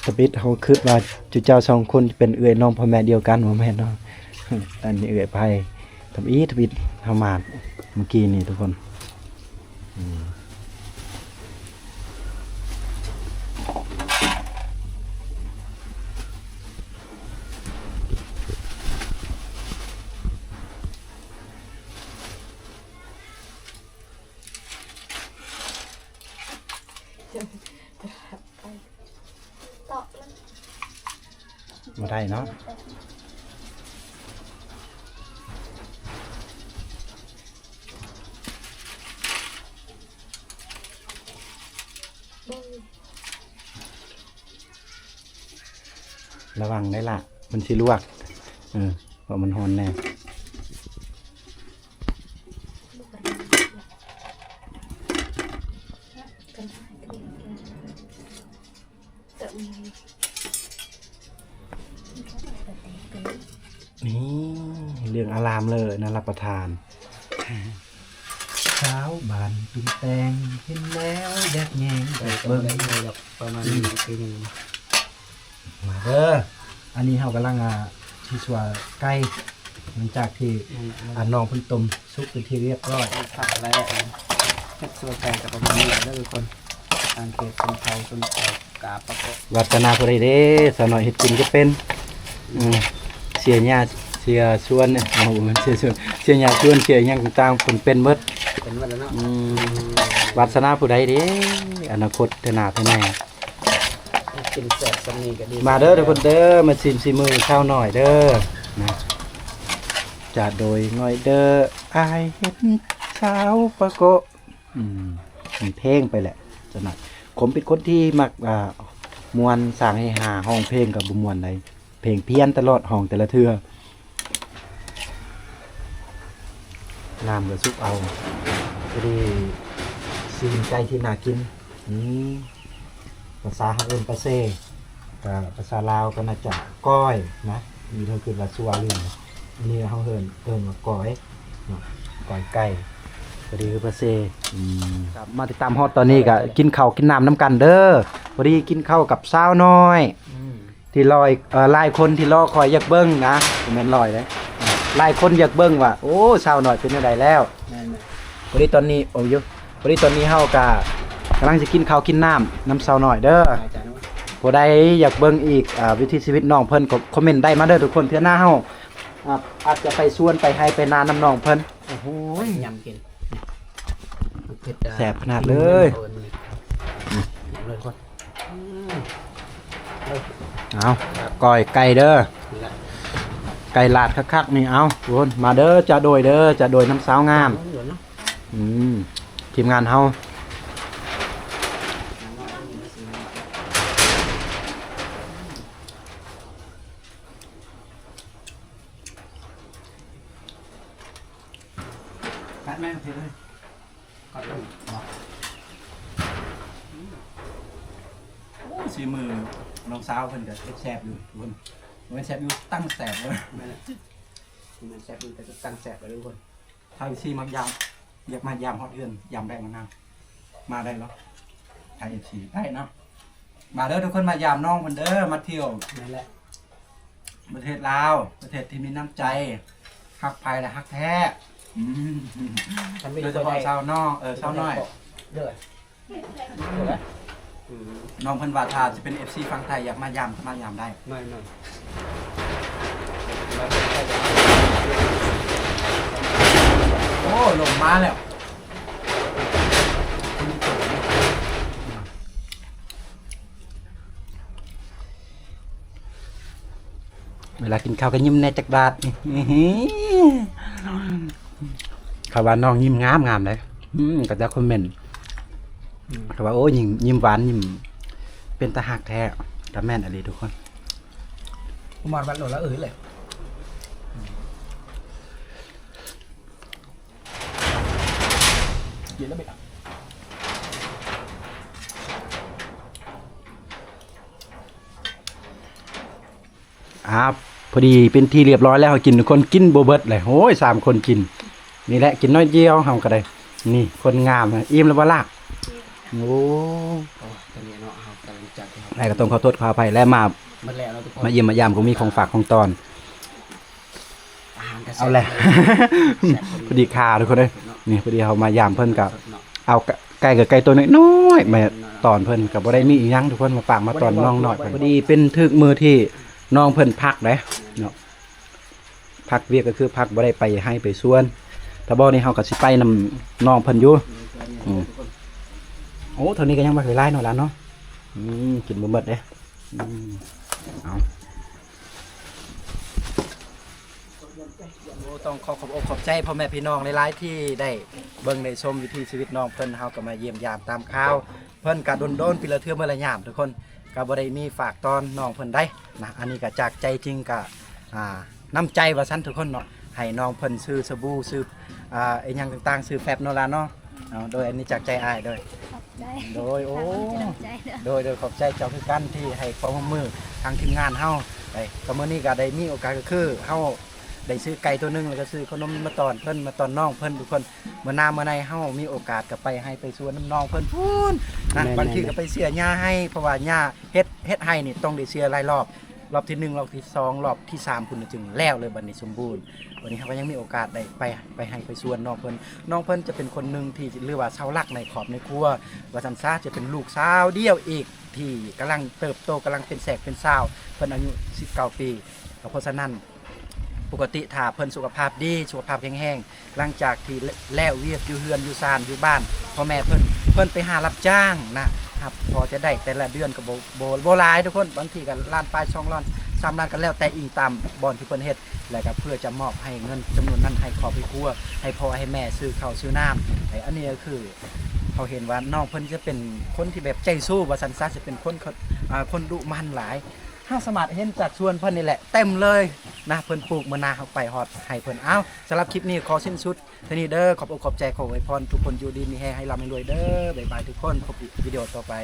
ທຳອິດເຮົາຄິດວ່າຈຸເຈົ້າສອງຄົນເປັນເອື້ອຍນ້ອງພໍ່ແມ່ດຽວກັນ ບໍ່ແມ່ນເນາະ. ອັນນີ້ເອື້ອຍໄພ. ທຳອິດ ທຳອິດ ເຮົາມາມື້ກີ້ນີ້ທຸກຄົນ. ອືມ ບໍ່ໄດ້ເນາະ. ລະວັງໄດ້ລະ ມັນຊິລວກ ເອີ ເພາະມັນຮ້ອນແດ່. ນີ້ ເຫຼືອງອາລາມເລີຍ ໜ້າຮັບປະທານ. ສາວບ້ານຕຸງແຕງ ເຫັນແລ້ວຢາກແຍງ ເອີ ເບິ່ງ ປະມານນີ້ ອືມ ປີໜຶ່ງ. ມາເດີ ອັນນີ້ເຮົາກຳລັງ ອ່າ ຊິຊົ່ວໄກ່ ຫຼັງຈາກທີ່ ອືມ ອ່າ ນ້ອງເພິ່ນຕົ້ມສຸກເປັນທີ່ຮຽບຮ້ອຍ. ຄັກແລ້ວ ເຮັດຊົ່ວໄກ່ກໍປະມານນີ້ແຫຼະເດີທຸກຄົນ ທາງເຂດຊົນເຜົ່າຊົນເຜົ່າກາປະເກາະ. ວາດສະໜາຜູ້ໃດເດ້ ສາວນ້ອຍເຮັດກິນກໍເປັນ. ອືມ ເສຍຫຍ້າເສຍສວນ ເອົາ ບໍ່ແມ່ນເສຍສວນ ເສຍຫຍ້າສວນ ເສຍຫຍັງຕ່າງໆ ເພິ່ນເປັນເບິດ ເປັນເບິດແລ້ວເນາະ. ອືມ ວາດສະໜາຜູ້ໃດເດ້ ອະນາຄົດເທື່ອໜ້າເທື່ອໃນ. ກິນແຊບສ່ຳນີ້ກໍດີ. ມາເດີທຸກຄົນເດີ ມາຊີມສີມືຊາວນ້ອຍເດີນະ. ຈະໂດຍງ່ອຍເດີ ອ້າຍເຫັນສາວປະເກາະ ອືມ ມັນເພງໄປແຫຼະ ຈັ່ງນັ້ນ. ຜົມເປັນຄົນທີ່ມັກ ອ່າ ມ່ວນ ສ້າງເຮຮາ ຮ້ອງເພງກໍບໍ່ມ່ວນໃດ ເພງພຽນຕະຫຼອດ ຮ້ອງແຕ່ລະເທື່ອ. ນ້ຳກໍສຸກເອົາ ພໍດີຊີ້ນໄກ່ທີ່ໜ້າກິນ. ອືມ ພາສາເຮົາເອີ້ນປາເຊ ກໍພາສາລາວກໍໜ້າຈະກ້ອຍນະ ມີເຮົາຄິດວ່າຊົ່ວຫຼື ອັນນີ້ເຮົາເອີ້ນ ເອີ້ນວ່າກ້ອຍເນາະ ກ້ອຍໄກ່ ພໍດີຄືປາເຊ. ອືມ ມາຕິດຕາມຮອດຕອນນີ້ກໍກິນເຂົ້າກິນນ້ຳນຳກັນເດີ. ພໍດີກິນເຂົ້າກັບສາວນ້ອຍ ອືມ ທີ່ລອຍ ເອີ ຫຼາຍຄົນທີ່ລໍຄອຍຢາກເບິ່ງນະ ບໍ່ແມ່ນລອຍເດ້ ຫຼາຍຄົນຢາກເບິ່ງວ່າ ໂອ້ ສາວນ້ອຍເປັນແນວໃດແລ້ວ. ແມ່ນໆ ພໍດີຕອນນີ້ ໂອ້ຍ ພໍດີຕອນນີ້ເຮົາກະກຳລັງຊິກິນເຂົ້າກິນນ້ຳນຳສາວນ້ອຍເດີ. ຜູ້ໃດຢາກເບິ່ງອີກ ອ່າ ວິຖີຊີວິດນ້ອງເພິ່ນ ກໍຄອມເມັນໄດ້ມາເດີທຸກຄົນ. ເທື່ອໜ້າເຮົາ ອ່າ ອາດຈະໄປສວນໄປໄຮ່ໄປນານຳນ້ອງເພິ່ນ. ໂອ້ໂຫ ຍຳກິນ ແຊບຂະໜາດເລີຍ. ເອົາ ກ້ອຍໄກ່ເດີ ນີ້ແຫຼະ ໄກ່ລາດຄັກໆ ນີ້. ເອົາ ທຸກຄົນ ມາເດີ ຈາໂດຍເດີ ຈາໂດຍນຳສາວງາມ. ອືມ ທີມງານເຮົາ. ແປະແມ່ງເຜັດເລີຍ ກໍຕ້ອງບອກ. ໂອ້ ສີມືນ້ອງສາວເພິ່ນກໍເຮັດແຊບຢູ່ ທຸກຄົນ. ບໍ່ແມ່ນແຊບຢູ່ ຕັ້ງແຊບເລີຍ. ແມ່ນແຫຼະ ແມ່ນແຊບຢູ່ ແຕ່ກໍຕັ້ງແຊບເລີຍ ທຸກຄົນ. ຖ້າເອັຟຊີມັກຢາມ ຢາກມາຢາມຮອດເຮືອນ ຢາມໄດ້ບໍ່ນາງ? ມາໄດ້ເນາະ ຖ້າເອັຟຊີໄດ້ເນາະ. ມາເດີທຸກຄົນ ມາຢາມນ້ອງເພິ່ນເດີ ມາທ່ຽວ. ແມ່ນແຫຼະ ປະເທດລາວ ປະເທດທີ່ມີນ້ຳໃຈ ຮັກໃຜແລະຮັກແທ້. ອືມ ໂດຍສະເພາະສາວນ້ອຍ ເອີ ສາວນ້ອຍເດີ. ອືມ ນ້ອງເພິ່ນວ່າຖ້າຊິເປັນເອັຟຊີຝັ່ງໄທ ຢາກມາຢາມ ມາຢາມໄດ້. ແມ່ນໆ ໂອ້ ລົມມາແລ້ວ. ເວລາກິນເຂົ້າກໍຍິ້ມແດ່ຈັກບາດ. ເຂົາວ່ານ້ອງຍິ້ມງາມໆເດ້. ອືມ ກໍຈະຄອມເມັນ ອືມ ເຂົາວ່າ ໂອ້ ຍິ້ມ ຍິ້ມຫວານ ຍິ້ມເປັນຕາຮັກແທ້. ກໍແມ່ນອີ່ຫຼີທຸກຄົນ. ມາວັດໂລລະເອີຍແຫຼະ ເຢັນແລ້ວເບ. ອ່າ ພໍດີເປັນທີ່ລຽບຮ້ອຍແລ້ວ ເຮົາກິນ ທຸກຄົນກິນບໍ່ເບິດເລີຍ. ໂອ້ຍ ສາມຄົນກິນ ນີ້ແຫຼະ ກິນໜ້ອຍດຽວເຮົາກໍໄດ້. ນີ້ຄົນງາມ ອີ່ມແລ້ວບໍ່ລະ? ໂອ້ ຕອນນີ້ເນາະ ເຮົາກຳລັງຈະ ໄດ້ກໍຕ້ອງຂໍໂທດຂໍອະໄພ ແລະ ມາ ມາຢ້ຽມມາຢາມກໍມີຂອງຝາກຂອງຕ້ອນ. ເອົາແຫຼະ ພໍດີຄ່າທຸກຄົນເອີຍ. ນີ້ພໍດີເຮົາມາຢາມເພິ່ນກໍເອົາໄກ່ ໄກ່ກໍໄກ່ໂຕນ້ອຍໆ ມາຕອນເພິ່ນ ກໍບໍ່ໄດ້ມີອີ່ຫຍັງທຸກຄົນ ມາຝາກມາຕອນນ້ອງນ້ອຍເພິ່ນ. ພໍດີເປັນຖືກມື້ທີ່ນ້ອງເພິ່ນພັກເດ້ເນາະ ພັກວຽກກໍຄືພັກ ບໍ່ໄດ້ໄປໄຮ່ໄປສວນ. ຖ້າບໍ່ນີ້ເຮົາກໍຊິໄປນຳນ້ອງເພິ່ນຢູ່. ອືມ ໂອ້ ເທົ່ານີ້ກໍຍັງບໍ່ຫຼາຍເນາະຫຼານເນາະ. ອືມ ກິນບໍ່ໝົດເດ້. ອືມ ເອົາ ໂອ້ ຕ້ອງຂໍຂອບອົກຂອບໃຈພໍ່ແມ່ພີ່ນ້ອງຫຼາຍໆ ທີ່ໄດ້ເບິ່ງໄດ້ຊົມວິຖີຊີວິດນ້ອງເພິ່ນ. ເຮົາກໍມາຢ້ຽມຢາມຕາມຂ່າວເພິ່ນ ກະດົນໆ ປີລະເທື່ອ ມື້ລະຍາມທຸກຄົນ ກະບໍ່ໄດ້ມີຝາກຕ້ອນນ້ອງເພິ່ນໃດ໋ນະ. ອັນນີ້ກະຈາກໃຈຈິງ ກະ ອ່າ ນ້ຳໃຈວ່າຊັ້ນທຸກຄົນເນາະ ໃຫ້ນ້ອງເພິ່ນຊື້ສະບູ ຊື້ ອ່າ ອີ່ຫຍັງຕ່າງໆ ຊື້ແຟັບເນາະຫຼານເນາະ. ເອົາ ໂດຍ ອັນນີ້ຈາກໃຈອ້າຍເດີ. ຂອບໃຈ ໂດຍ ໂອ້ ຂອບໃຈເດີ. ໂດຍ ໂດຍ ຂອບໃຈເຈົ້າຄືກັນທີ່ໃຫ້ຄວາມຮ່ວມມືທາງທີມງານເຮົາໄດ້. ກໍມື້ນີ້ກໍໄດ້ມີໂອກາດ ກໍຄືເຮົາໄດ້ຊື້ໄກ່ຕົວໜຶ່ງ ແລ້ວກໍຊື້ຂະໜົມມາຕ້ອນເພິ່ນ ມາຕ້ອນນ້ອງເພິ່ນທຸກຄົນ. ມື້ໜ້າມື້ໃນເຮົາມີໂອກາດກໍໄປໄຮ່ໄປສວນນຳນ້ອງເພິ່ນພຸ້ນນະ. ແມ່ນໆໆ ບາງທີກໍໄປເຊື່ອຫຍ້າໄຮ່ ເພາະວ່າຫຍ້າເຮັດ ເຮັດໄຮ່ນີ້ຕ້ອງໄດ້ເຊື່ອຫຼາຍລອບ. ລອບທີໜຶ່ງ ລອບທີສອງ ລອບທີສາມພຸ້ນ ຈຶ່ງແລ້ວເລີຍ ບັດນີ້ສົມບູນ. ບັດນີ້ເຮົາກໍຍັງມີໂອກາດໄດ້ໄປ ໄປໄຮ່ໄປສວນນ້ອງເພິ່ນ. ນ້ອງເພິ່ນຈະເປັນຄົນໜຶ່ງທີ່ ຫຼືວ່າເສົາຫຼັກໃນຄອບໃນຄົວວ່າຊັ້ນຊະ, ຈະເປັນລູກສາວດຽວອີກທີ່ກຳລັງເຕີບໂຕ, ກຳລັງເປັນແສກເປັນສາວ. ເພິ່ນອາຍຸສິບເກົ້າປີ, ກໍເພາະສະນັ້ນ ປົກກະຕິຖ້າເພິ່ນສຸຂະພາບດີ, ສຸຂະພາບແຂງແຮງ, ຫຼັງຈາກທີ່ແລ້ວວຽກຢູ່ເຮືອນຢູ່ຊານຢູ່ບ້ານພໍ່ແມ່ເພິ່ນ, ເພິ່ນໄປຫາຮັບຈ້າງນະ, ຮັບພໍຈະໄດ້ແຕ່ລະເດືອນກໍບໍ່ ບໍ່ ບໍ່ຫຼາຍທຸກຄົນ, ບາງທີກໍລ້ານປາຍ ສອງລ້ານ ສາມລ້ານ ກໍແລ້ວແຕ່ອີງຕາມບ່ອນທີ່ເພິ່ນເຮັດ, ແລ້ວກໍເພື່ອຈະມອບໃຫ້ເງິນຈຳນວນນັ້ນໃຫ້ຄອບໃຫ້ຄົວ, ໃຫ້ພໍ່ໃຫ້ແມ່ຊື້ເຂົ້າຊື້ນ້ຳ. ອັນນີ້ກໍຄື ເຮົາເຫັນວ່ານ້ອງເພິ່ນຈະເປັນຄົນທີ່ແບບໃຈສູ້ວ່າຊັ້ນຊະ ຈະເປັນຄົນ ອ່າ ຄົນດຸໝັ່ນຫຼາຍ. ເຮົາສາມາດເຫັນຈາກສວນເພິ່ນນີ້ແຫຼະ ເຕັມເລີຍນະ ເພິ່ນປູກມື້ໜ້າເຮົາໄປຮອດໄຮ່ເພິ່ນ. ເອົ້າ ສຳລັບຄລິບນີ້ຂໍສິ້ນສຸດເທົ່ານີ້ເດີ. ຂອບອົກຂອບໃຈ ຂໍອວຍພອນທຸກຄົນຢູ່ດີມີແຮງ ໃຫ້ລ່ຳໃຫ້ລວຍເດີ. ບາຍບາຍທຸກຄົນ ພົບອີກວິດີໂອຕໍ່ໄປ.